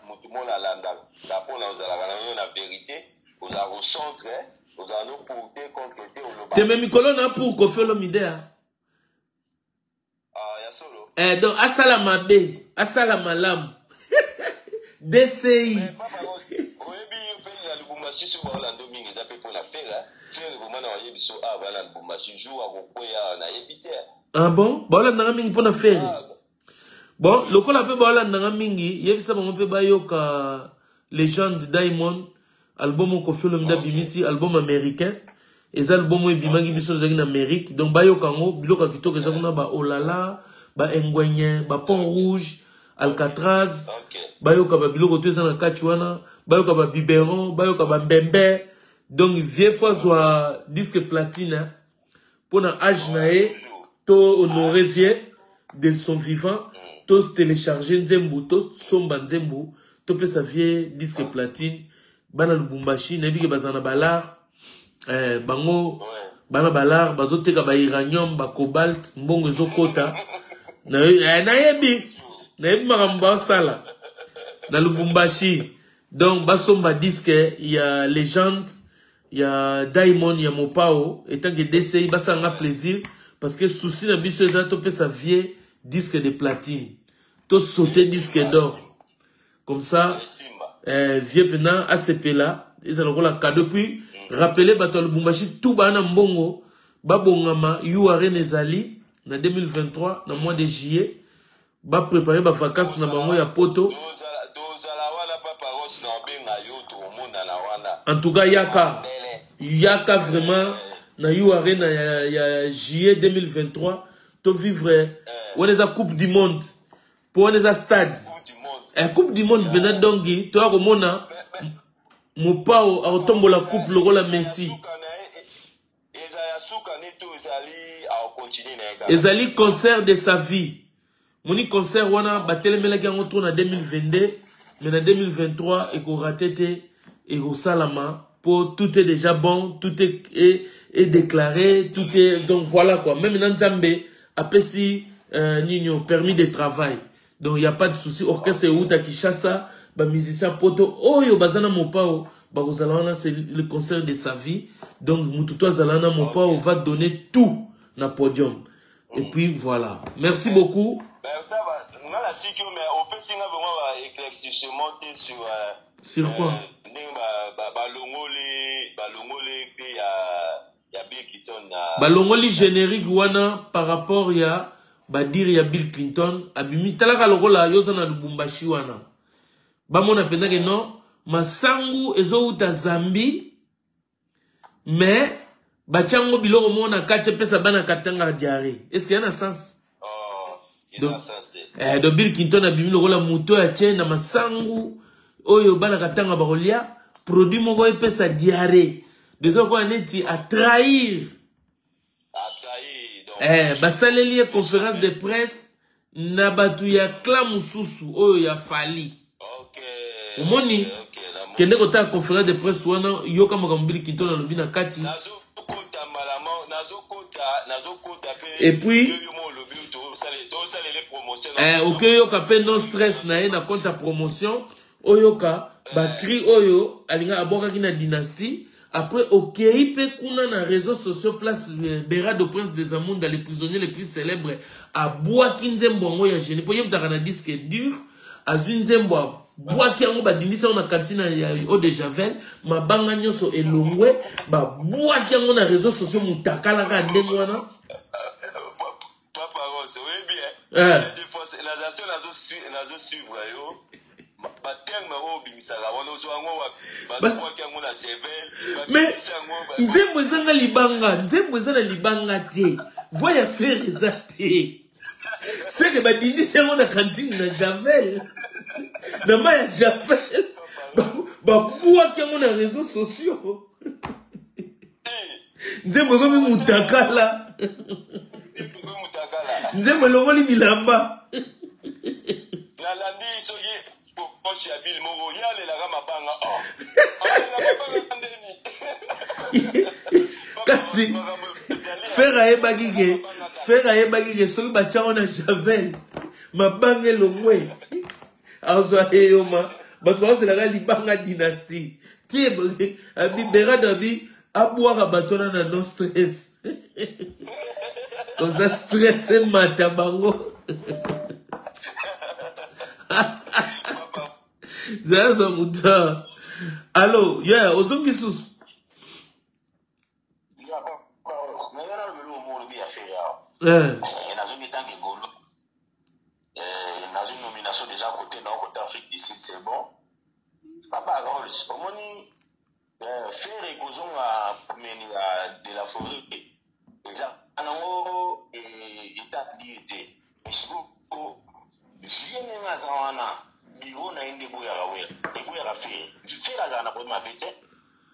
motu mona alandaka mpona ozalaka na yo na vérité, ozala au centre, ozala no pour te, contre te, oloba. Te, me mikolo na pour Kofi Olomide ah. Ah, ya solo. Eh, donc asala mabe, asala malamu, DCI. Mais papa Rose, oyebi yo mpe na Lubumbashi, soki baolanda mingi, eza mpe mpona Ferre. Ferre vraiment na oyebi so awa na Lubumbashi, jour akokweya, nayebi te. Ah bon, baolandanga mingi mpona Ferre? Ah. Bon, lokola mpe baolandanga mingi, yebisa bango mpe bayoka légende Diamond. Album oyo Koffi Olomide abimisi, album américain. Eza album oyo ebimaki biso tozalaki na Amérique. Donc bayoka yango, biloko ya kitoko eza kuna ba Olala, ba Engwenye, ba Pont Rouge, Alcatraz. Bayoka ba biloko to eza na kati wana, bayoka ba biberon, bayoka ba mbembe. Donc vieux faut azwa disque platine hein. Mpo na age na ye to honore vieux de son vivant, to télécharger nzembo, to somba nzembo, topesa vieux disque platine. Bana Lubumbashi nayebi ke bazala na balar eh, bango bana balar bazoteka ba uranium, ba cobalt, mbongo ezokota. Nayebi nayebi makambo basala na Lubumbashi. Donc basomba disque ya légende ya Diamond ya Mopao etant que DCI, basala nga plaisir parce que souci na biso eza topesa vieux disque de platine, to sauter disque d'or comme ça vieux mpena asepela, eza lokola cadeau. Puis rappeler bato ya Lubumbashi tout baa na mbongo babongama, URN ezali na 2023 na mois de juillet, baprépare bavacances na bango ya poto. Tozala wana, papa Ross, na obenga yo, tokomonana wana. En tout cas yaka, yaka vraiment na U Arena ya juillet 2023, to vivre wana eza Coupe du monde, mpo wana eza stade. Coupe du monde. Coupe du monde mpena, donc toya komona Mopao akotombola coupe lokola Messi. Suka na ye eza ya suka nde to ezali akocontinue na ye kaka? Ezali concert de sa vie. Moni concert wana batelemelaki yango trop na 2022, mais na 2023 ekorater te, ekosalama po tout est déjà bon, tout est déclaré, tout est, donc voilà quoi. Même na Nzambe apesi nini, permis de travail, donc y a pas de souci. Orchestre euta Kinshasa, bamusicien poto oyo baza na Mopao bakozala wana. C'est le concert de sa vie, donc mutu to azala na Mopao va donner tout na podium et puis voilà, merci beaucoup. Ben, ça va, nga natiki yo, mais opesi nga vraiment ba éclaircissement te sur Sur quoi? Ndenge balongoli mpe ya Bill Clinton na Balongoli générique wana par rapport ya badire ya Bill Clinton abimi. Talaka lokola yo oza na Lubumbashi wana, bamona mpenza ke non, masangu ezowuta Zambi, mais batia yango biloko moko na kati epesa bana Katanga diarrhée. Est ce que ya na sens? Oh, eza Donc, sens te. Donc Bill Clinton abimi lokola moto oyo atie na masangu oyo bana Katanga bakolia produit moko epesa diarrhée, deja lokola neti atrahir. Atrahi donc. Basaleli ye conférence de presse na bato ya clan mosusu oyo ya Fally. Omoni? Ok, namoni. Kende kotala conférence de presse wana, yoka makambo Bill Clinton alobi na kati. Nazokota mbala nazokota mpe. Et puis- yo mo olobi tosalele promotion. Okoyoka mpe No Stress na ye na compte ya promotion, oyoka bacri oyo alinga abwakaki na Dynastie. Après okei mpe kuna na réseaux sociaux, place Berado Prince des Amunda, les prisonniers les plus célèbres, abwaki nzembo yango ya génie mpo yebutaka na disque dur, azwi nzembo abwaki yango, badindisi yango na kantine ya eau de Javel, mabanga nyonso elongwe, babwaki yango na réseaux sociaux, mutakalaka ndenge wana. Papa Rose, oyebi, des fois naza nazosuivre yo, baterme oyo obimisaka wana, ozwa yango wapi? Bazobwaki yango na Javel? Mais babimisi yango nzembo ezanga libanga, nzembo eza na libanga te, voix ya Ferre eza te, seke badindisi yango na kantine na Javel, na mai ya Javel, babwaki yango na réseaux sociaux, nzembo ekomi mutakala. Ekomi mutakala. Nzembo elongoli bilamba. Nalandi soki poche ya bile moko ye alelaka mabanga, oh. Alelaka mabanga ndeni? Kasi Ferre ayebaki ke soki batyango na Javel, mabanga elongwe, azwa eyoma. Bato baozelaka libanga Dynastie tie abi Berado abi abwaka bato wana na No Stress, koza stress emata bango. Zala moto allo yeah, ozongi susu. Naye nalobeli omo olobi ya Ferre awa. Nazongi tanke golo, nazwi nomination déjà côté na côté Afrique du Sud, c'est bon. Papa Rolls, omoni. Eh, Ferre kozonga pembeni ya de la forêt eza nango etabli te. Mais sikoyo vie ndenge aza wana bureau na ye nde eboyaka wera eboyaka Ferre. Ferre azala na problème mabe te.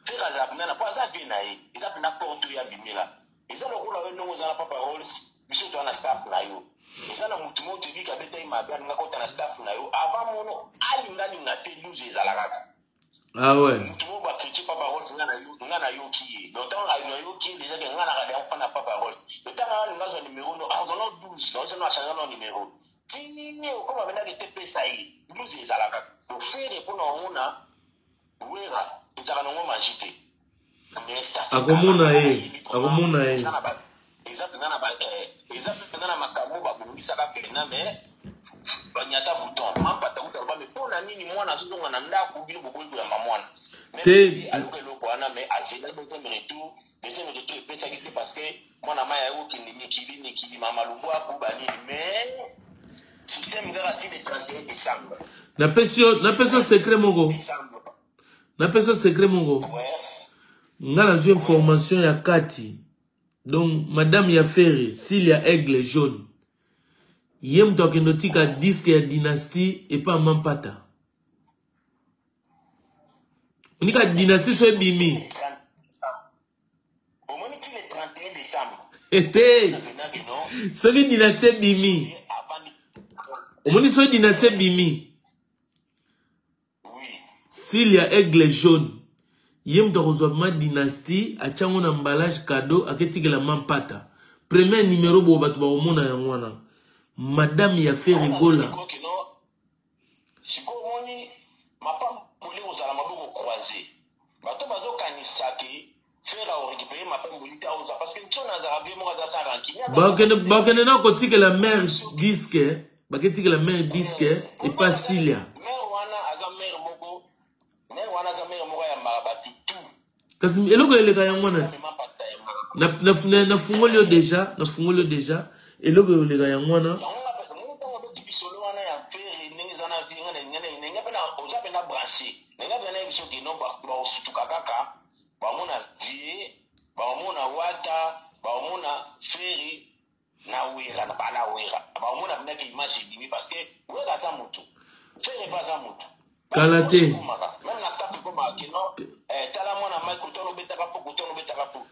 Ferre azala mpena na po aza vie na ye eza mpena porte oyo abimela eza lokola yo ndenge oza na papa Rolls biso toza na staff na yo eza na motu moko toyebi kabeta ye mabe alinga kota na staff na yo avant mono alingalinga te 12 ezala kaka. Ah ouais. Mutu moko ba critique Papa Rolls nga na yo nga na yoki ye. Donc tant na yoki ye déjà que nga na kada fan na Papa Rolls. Le temps nga nga zwa numéro no ah zwa 12, no zwa changer no numéro. Tini okoma bena ke te pesa ye. 12 ezalaka. Donc faire pona omona wera ezalaka nango magie te. Akomona ye, akomona ye. Eza mpenza na ba eh, eza mpenza na makambo babongisaka mpenza mais banyata bouton mampata kuta loba mais mpo na nini mwana azozonga na ndako bino boboyi koyamba mwana te ayoka eloko wana mais azela deuxième retour deuxième retour epesaki te parce que mwana mai aye kokende mikili mikili mama lubwaku banini mais système kaka ti le 31 décembre napesi yo napesi yo secret moko napesi yo secret moko nga nazwi information ya kati donc madame ya ferre silia aigle jaune ye moto akende otika diske ya dynastie epa mampata onika dynastie so ebimi te soki dynastie ebimi omoni soki dynastie ebimi Cilia aigle jaune ye moto akozwa vraiment dynastie atia yango na emballage cadeau aketikela mampata premier numero boyo bato bakomona yango wana madame ya Ferre Gola sikoyo omoni mapamboli kozala maboko croise bato bazokanisa ke Ferre a récupérer mapamboli te aoza parce que ntiona azalaka vie moko aza sans rancune bakende bakende na kotikela mère disque baketikela mère disque epa Cilia mère wana aza mère moko mère wana aza mère moko ayambaka bato tout kasi eloko eleka yango wana ti nafungoli yo deja nafungoli yo deja eloko eleka yango wana ntango abeti lisolo wana ya Ferre ndenge eza na vie nga mpe oza mpe na branche ndenge mpe nayebi soki no bakosutuka kaka bamona vie bamona wata bamona Ferre na wera na bana wera bamona mpendaki image ebimi parce que wera aza motu Ferre mpe aza motu kala te meme na staff ekomaka keno eh, tala mwana mai kotana obetaka fo kotana obetaka fo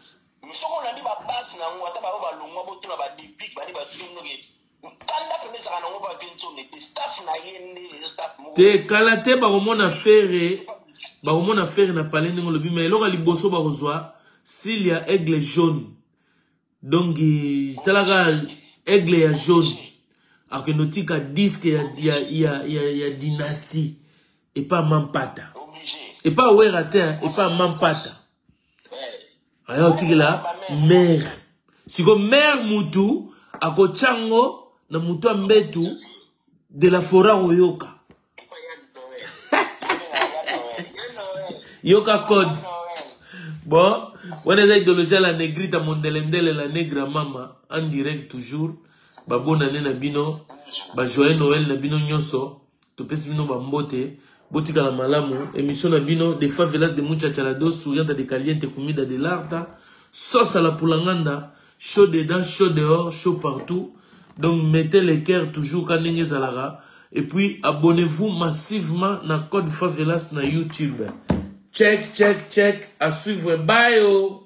soki olandi babase na yango ata bango balongwa botuna badeplique bani batunoke kanda mpenza ezalaka nango ba vinsone te staff na ye nde eza staff moko te kala te bakomona Ferre bakomona Ferre na palais ndenge olobi mais eloko ya liboso bakozwa silia aigle jaune donc talaka aigle ya jaune akende otika disque ya, ya, ya, ya, ya dynastie epa mampata epa wera te epa mampata aya otikela mare siko mare mutu akotya yango na mutu ya mbetu de la foret akoyoka yoka code bon wana eza idéologie ya la negrita mondelendele la negra mama en direct toujours babonane na bino bajoyeux noël na bino nyonso topesi bino bambote botikala malamu émission na bino de favelas de muchachalado souriante de caliente comida de l'arta sauce à la pulanganda chaud dedans chaud dehors chaud partout donc mettez le cœur toujours ka ndenge ezalaka et puis abonnez-vous massivement na code favelas na youtube check check check à suivre bye oh.